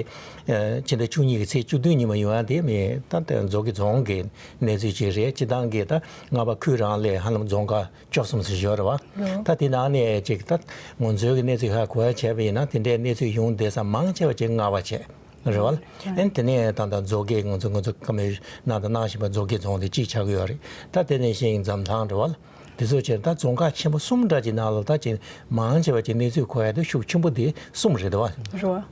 ཕྱི་ཟླ་བཅུ་གཉིས་ཀྱི་ཚེས་བཅུ་བདུན་ཉིན་མོ་ཡོང་ཡ་དེ་མི་ད་ལྟ་མཛོད་དགེ་རྫོང་གི་གནས་ཚུལ་ཅིག་རེད། སྤྱི་བཏང་གི་ད་རྔ་བ་ཁུལ་རང་ལས་ཧ་ལམ་རྫོང་ཁག་བཅུ་གསུམ་ཙམ་ཡོད་རེད་བ། ད་དེ་ནང་ནས་ཅིག་ད་ང་ཚོའི་གི་གནས་ཚུལ་ཧ་གོ་ཡ་བྱས་པ་ཡིན་ན་དེ་འདྲའི་གནས་ཚུལ་ཡོང་བསྡད་ས་མང་ཆེ་བ་ཅིག་རྔ་བ་བྱས། རེད་བ། ཨན་དེ་ནས་ད་ལྟ་མཛོད་དགེ་ང་ཚོ་ང་ཚོ་བཀའ་མོལ་གནང་དང་གནང་བཞིན་པ་མཛོད་དགེ་རྫོང་དེ་གཅིག་ཆགས་ཀྱི་ཡོད་རེད། ད་དེ་ནས་གཞན་འཛམ་ཐང་རེད་བ། དེ་ཚོ་བྱས་ད་རྫོང་ཁག་ཆེན་པོ་གསུམ་འདྲ་གྱི་ནང་ལ་ད་ཅིག་མང་ཆེ་བ་ཅིག་གནས་ཚུལ་གོ་ཡ་དེ་ཤུགས་ཆེན་པོ་དེ་གསུམ་རེད་བ། རེད་བ།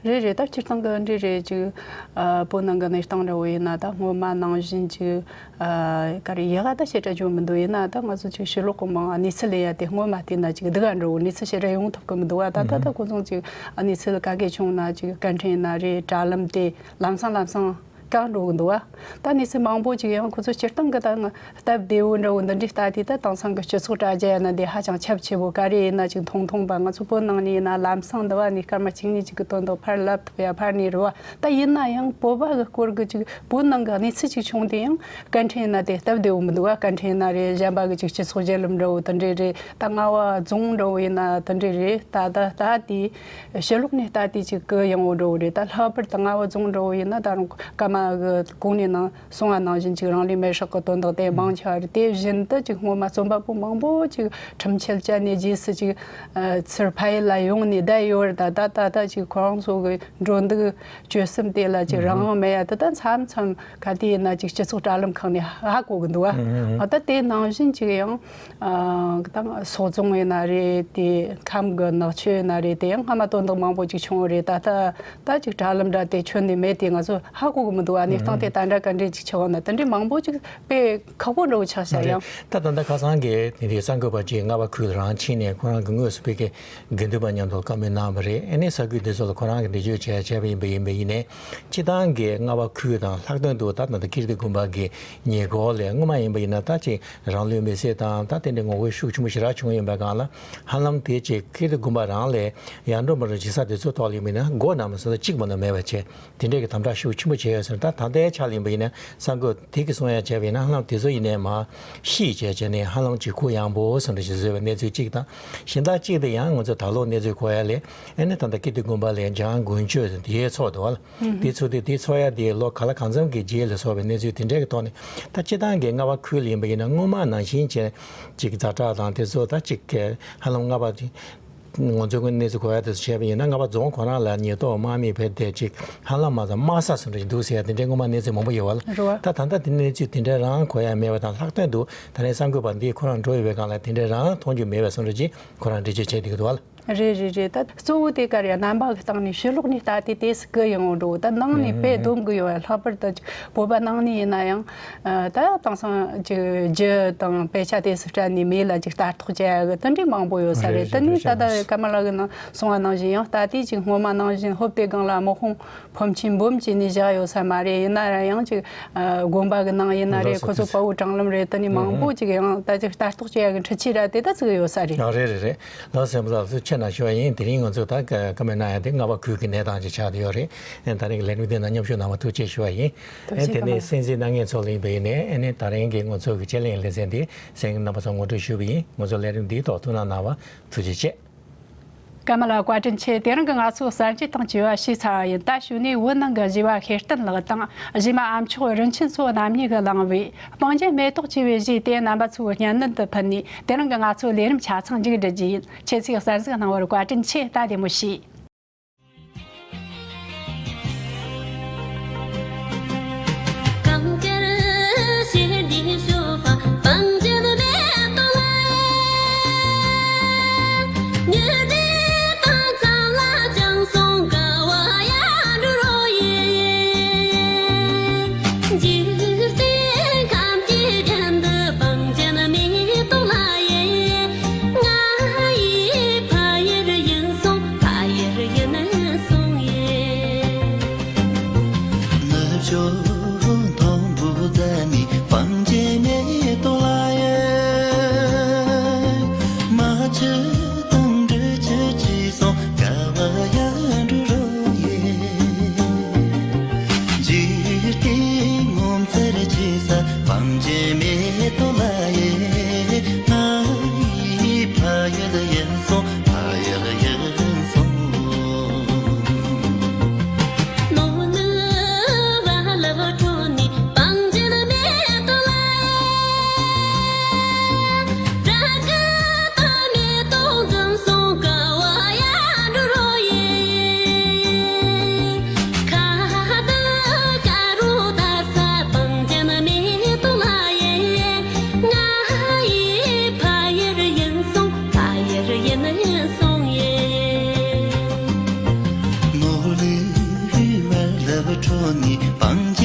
རེད་རེད། ད་སྤྱིར་བཏང་གི་འདི་རེད། ཅིག་ཨ་བོད་ནང་གི་གནས་སྟངས་འདྲ་བོ་ཡིན་ན་ད་སྔོན་མ་ནང་བཞིན་ཅིག་ཨ་ག་རེ་ཡག་ག་ད་བཤད་གྲྭ་བརྗོད་མི་འདུག། ཡིན་ན་ད་ང་ཚོ་ཅིག་ཕྱི་ལོགས་གི་མང་གནས་ཚུལ་ལས་ཡ་དེ་སྔོན་མ་བལྟས་ན་ཅིག་སྡུག་ག་འགྲོ་གི། གནས་ཚུལ་བཤད་གྲྭ་ཡོང་ཐུབ་གི་མི་འདུག་བ། ད་ད་ད་ཁོ་ཚོ་ཅིག་ཨ་གནས་ཚུལ་ག་གེ་བྱུང་ན་ཅིག་སྐད་འཕྲིན་ན་རེད། དྲ་ལམ་དེ་ལམ་སང་ལམ་སང་ གང་འགྲོ་གི་འདུག་བ། ད་གནས་ཚུལ་མང་པོ་ཅིག་ཡང་ཁོ་ཚོ་སྤྱིར་བཏང་གི་ད་ང་སྟབས་བདེ་བོ་འདྲ་བོ་འདི་འདྲའི་ལྟ་དུས། ད་དེང་སང་གི་སྤྱི་ཚོགས་དྲ་རྒྱ་ཡིན་ན་འདི་ཧ་ཅང་ཁྱབ་ཆེ་བོ། ག་རེ་ཡིན་ན་ཅིག་མཐོང་མཐོང་པ། ང་ཚོ་བོད་ནང་ནས་ཡིན་ན་ལམ་སང་འདི་བ་ནས་སྐར་མ་གཅིག་གཉིས་ཅིག་གི་དོན་དག་ཕར་ལབ་ཐུབ་ཡ་ཕར་ནས་རེད་བ། ད་ཡིན་ན་ཡང་བོད་པ་གི་སྐོར་གི་ཅིག་བོད་ནང་གི་གནས་ཚུལ་ཅིག་བྱུང་དུས་ཡང་སྐད་འཕྲིན་ཡིན་ན་དེ་སྟབས་བདེ་བོ་མི་འདུག་བ། སྐད་འཕྲིན་ཡིན་ན་རེད། གཞན་པ་གི་ཅིག་སྤྱི་ཚོགས་བརྒྱུད་ལམ་འདྲ་བོ་དེ་འདྲས་རེད། ད་རྔ་བ་རྫོང་འདྲ་བོ་ཡིན་ན་དེ་འདྲས་རེད། ད་ད་ད་དེ་ཕྱི་ལོགས་ནས་ལྟ་དུས་ཅིག་གུ་ཡངས་བོ་འདྲ་བོ་རེད། ད་ལྷག་པར་དུ་རྔ་བ་རྫོང་འདྲ་བོ་ཡིན་ན། ད་རུང་ཀརྨ་གི་གོང་ནས་ནང་གསུང་བ་ནང་བཞིན་ཅིག་རང་ལུས་མེར་སྲེག་གི་དོན་དག་དེ་མང་ཆེ་བ་རེད། དེ་བཞིན་དུ་ཅིག་སྔོན་མ་རྩོམ་པ་པོ་མང་པོ་ཅིག་ཁྲིམས་འཆལ་བཅད་ནས་རྗེས་སུ་ཅིག་ཨ་ཚུར་ཕ་ཡུལ་ལ་ཡོང་ནས་བསྡད་ཡོད་རེད། ད་ད་ད་ད་ཅིག་ཁོ་རང་ཚོ་གི་འགྲོ་འདུག་སྤྱོད་གསུམ་དེ་ལ་ཅིག་རང་དབང་མེད་ཡ། ད་ད་མཚམས་མཚམས་ག་དུས་ཡིན་ན་ཅིག་སྤྱི་ཚོགས་དྲ་ལམ་ཁག་ནས་ཧ་གོ་གི་འདུག་བ། ཨ་ད་དེ་ནང་བཞིན་ཅིག་ཡང་ཨ་ད་སོག་རྫོང་ཡིན་ན་རེད། དེ་ཁམས་གི་ནག་ཆུ་ཡིན་ན་རེད། དེ་ཡང་སྔ་མ་དོན་དག་མང་པོ་ཅིག་བྱུང་བ་རེད། ད་ད་ད་ཅིག་དྲ་ལམ་འདྲ་དེ་ཁྱོན་ནས་མེད་དེ་ང་ཚོ་ཧ་གོ་གི་མི་འདུག་བ། གནས་སྟངས་དེ་ད་འདྲ་ག་འདྲས་ཅིག་ཆགས་ཡོད་ན། དེ་འདྲས་མང་པོ་ཅིག་དཔེ་ཁག་པོ་འདྲ་བོ་ཆགས་ཤག་རེད། ཡང་ད་ད་ལྟ་ཁ་སང་གི་དེ་འདྲའི་གསར་འགོད་པ་ཅིག་རྔ་བ་ཁུལ་རང་ཕྱིན་ནས་ཁོ་རང་གི་དངོས་སུ་ཕ་གིའི་དགེ་འདུན་པ་མཉམ་དུ་བཀའ་མོལ་གནང་བ་རེད། ཨ་ནི་ས་ཁུལ་འདི་ཚོ་ལ་ཁོ་རང་གིས་འགྲེལ་བརྗོད་བྱས་བྱས་པ་ཡིན་པ་ཡིན་པ་ཡིན་ནའི། སྤྱིར་བཏང་གི་རྔ་བ་ཁུལ་དང་ལྷག་དོན་དུ་ད་ད་ལྟ་ཀིརྟི་དགོན་པ་གི་ཉེ་འཁོར་ལ་སྔོན་མ་ཡིན་པ་ཡིན་ན། ད་ཅིག་རང་ལུས་མེར་སྲེག་དང་ད་དེ་འདྲའི་ངོ་རྒོལ་ཤུགས་ཆེན་པོ་ཞེ་དྲག་བྱུང་ཡོད་པའི་སྒང་ལ། ཧ་ལམ་དེ་ཅིག་ཀིརྟི་དགོན་པ་རང་ལས་ཡར་འགྲོ་མར་འགྲོ་བྱེད་ས་དེ་ཚོ་ཐོག་ལ་ཡིན་པ་ཡིན་ན་སྒོ་ནང་མ་ཟིན་ལ་གཅིག་མ་གཏོགས་མེད་པ་བྱས། དེ་འདྲའི་གི་དམ་དྲག་ཤུགས་ཆེན་པོ་བྱས་ཡོད་ཟེར། ད་ད་ལྟའི་ཆ་ལ་ཡིན་པ་ཡིན་ན་གསར་འགོད་དེ་གི་གསུང་ཡ་བྱས་པ་ཡིན་ན། ཧ་ལམ་དེ་ཚོ་ཡིན་ནའི་མར་ཤི་བྱས་བྱས་ནས་ཧ་ལམ་ཅིག་གུ་ཡངས་པོ་སོང་འདྲ་ཞིག་བཟོས་པའི་གནས་ཚུལ་གཅིག་དང་། གཞན་དག་གཅིག་དེ་ཡང་ང་ཚོ་ད་ལོ་གནས་ཚུལ་གོ་ཡ་ལས། ཨ་ནི་ད་ལྟ་ཀིརྟི་དགོན་པ་ལ་འཇང་དགུན་ཆོས་ཟེར་དེ་ཡས་ཚོགས་འདུག་བ། དེ་ཚོགས་དུས་དེ་ཚོགས་ཡ་དེ་ལོ་ག་ལ་གང་འཚམ་གི་རྗེས་ལ་སོགས་པའི་གནས་ཚུལ་དེ་འདྲའི་གི་ཐོག་ནས། ད་སྤྱིར་བཏང་གི་རྔ་བ་ཁུལ་ལ་ཡིན་པ་ཡིན་ན་སྔོན་མ་ནང་བཞིན་བྱས་ཅིག་ཛ་དྲག་དང་དེ་ཚོ་ད་ཅིག་གི་ཧ་ལམ་རྔ་བ་དེ། ང་ཚོའི་གནས་ཚུལ་གོ་ཡ་དེ་ཚོ་བྱས་པ་ཡིན་ན། རྔ་བ་རྫོང་ཁོ་རང་ལ་ཉེན་རྟོག་དམག་མི་ཕེབས་ཏེ་ཅིག་ཧ་ལམ་མ་ཚང་དམག་ས་སུ་འདྲ་ཞིག་འདུག་ཟེར་ཡ་དེ་འདྲའི་སྔོན་མ་གནས་ཚུལ་མང་པོ་ཡོད་བ་ལ། རེད་བ། ད་ད་ལྟ་དེ་གནས་ཚུལ་དེ་འདྲ་རང་གོ་ཡ་མེད་པ་དང་། ལྷག་དོན་དུ་ད་རེས་གསར་འགོད་པ་འདི་ཁོ་རང་འགྲོ་ཡོད་པའི་སྒང་ལ་དེ་འདྲ་རང་མཐོང་རྒྱུ་མེད་པ་སོང་འདྲ་ཅིག་ཁོ་རང་འགྲེལ་བརྗོད་བྱས་བསྡད་ཀྱི་འདུག་བ་ལ། རེད་རེད་རེད། ད་གཙོ་བོ་དེ་ག་རེ་ཡ། རྣམ་པ་གི་སྟེང་ནས་ཕྱི་ལོགས་ནས་ལྟ་དུས་དེ་སུ་གུ་ཡངས་འགྲོ། ད་ནང་ནས་དཔེ་སྡོམ་གི་ཡོད་བ། ལྷག་པར་དུ་བོད་པ་ནང་ནས་ཡིན་ན་ཡང་། ཨ་ད་དེང་སང་ཅིག་རྒྱུ་དང་དཔེ་ཆ་དེ་སུ་སྤྲད་ནས་མི་ལ་ཅིག་ལྟ་རྟོག་བྱེད་ཡ་གི་དེ་འདྲའི་མང་པོ་ཡོད་ས་རེད། རེད་དེ་ནས་རེད་ད་ལྟ་རེད། ཀརྨ་ལགས་ཀྱིས་ནང་གསུང་བ་ནང་བཞིན་ཡང་ལྟ་དུས་ཅིག་སྔོན་མ་ནང་བཞིན་ཧོབ་དེ་སྒང་ལ་དམག་དཔུང་ཕོན་ཆེན་འབུམ་བྱས་ནས་བཞག་ཡོད་ས་མ་རེད། ཡིན་ན་ཡང་ཅིག་ཨ་དགོན་པ་གི་ནང་ཡིན་ན་རེད། ལགས་སོ། ཁོ་ཚོ་དཔའ་བོ་དྲང་ལམ་རེད། དེ་ནས་མང་པོ་ཅིག་ཡང་ད་ཅིག་ལྟ་རྟོག་བྱེད་ཡ་གི་འཕྲུལ་ཆས་ར་དེ་ད་ཚུགས་ཡོད་ས་རེད། ཨ་རེད་རེད་རེད། ལགས་སོ། བསམ་བློ་ལགས་སུ་ཆེ་ན་ཞུ་བ་ཡིན། དེ་རིང་ང་ཚོ་ད་བཀའ་མོལ་གནང་ཡ་དེ་རྔ་བ་ཁུལ་གྱི་གནས་སྟངས་ཅིག་ཆགས་བསྡད་ཡོད་རེད། ཨ་ད་རིང་གི་ལས་རིམ་དེ་ནང་མཉམ་ཞུགས་གནང་བར་ཐུགས་རྗེ་ཞུ་བ་ཡིན། ཐུགས་རྗེ་གནང་། ཨ་དེ་ནས་གསན་གཟིགས་གནང་མཁན་ཚོ་ལ་ཡིན་པ་ཡིན་ནའི། ཨ་ནི་ད་རིང་གི་ང་ཚོ་གི་དཔྱད་གླེང་ལེ་ཚན་འདི་གསན་མཁན་རྣམ་པ་ཚོར་ངོ་སྤྲོད་ཞུས་པ་ཡིན། ང་ཚོ་ལས་རིམ་འདིའི་ཐོག་ཐུགས་སྣང་གནང་བར་ཐུགས་རྗེ་ཆེ། ཀརྨ་ལགས་བཀའ་དྲིན་ཆེ། དེ་རིང་གི་ང་ཚོའི་གསར་འགྱུར་དང་བཅས་པ་ཞུས་ཚར་བ་ཡིན། ད་གཞུག་ནས་བོད་ནང་གི་གཞས་པ་ཤེས་ལྡན་ལགས་དང་གཞས་མ་ཨ་མཆོག་རིན་ཆེན་མཚོ་རྣམ་གཉིས་ཀྱིས་བླངས་པའི་སྤང་རྒྱན་མེ་ཏོག་ཅེས་པའི་གཞས་དེ་རྣམ་པ་ཚོའི་སྙན་གནད་དུ་ཕུལ་ནས། དེ་རིང་གི་ང་ཚོའི་ལས་རིམ་ཆ་ཚང་མཇུག་སྒྲིལ་རྒྱུ་ཡིན། ཁྱེད་ཚོས་གསར་གཟིགས་གནང་བར་བཀའ་དྲིན་ཆེ། ད་བདེ་མོ་བྱོས། འཇིག་རྟེན་ཁམས་ཀྱི་རྒྱན་དུ་སྤང་རྒྱན་མེ་ཏོག་ལ་ཡེ། ང་ཡི་ཕ་ཡུལ་ཡིན་སོང་། ཕ་ཡུལ་ཡིན་སོང་ཡེ། ནུབ་ཕྱོགས་དང་བུ་ཚ་ནི་སྤང་རྒྱན་མེ་ཏོག་ལ་ཡེ། མ་ཆུ་དང་འབྲི་ཆུ་ཅི་སོང་། ག་བ་ཡ་འབྲི་རོ་ཡེ། འཇིག་རྟེན་ངོ་མཚར་ཆེ་ས་སྤང་རྒྱན་མེ་ཏོག་ལ་ཡེ། ང་ཡི་ཕ་ཡུལ་ཡིན་སོང་། ཕ་ཡུལ་ཡིན་སོང་། ནོར་ལུག་བ་ལབ་ཁྲོད་ནས་སྤང་རྒྱན་མེ་ཏོག་ལ་ཡེ། ར་སྐུད་དང་མེ་ཏོག་འཛོམས་སོང་། ག་བ་ཡ་འབྲི་རོ་ཡེ། ཁ་བདེ་ཁ་རུ་དར་ས་སྤང་རྒྱན་མེ་ཏོག་ལ་ཡེ། ང་ཡི་ཕ་ཡུལ་ཡིན་སོང་། ཕ་ཡུལ་ཡིན་སོང་ཡེ། ནོར་ལུག་བ་ལབ་ཁྲོད་ནས་སྤང་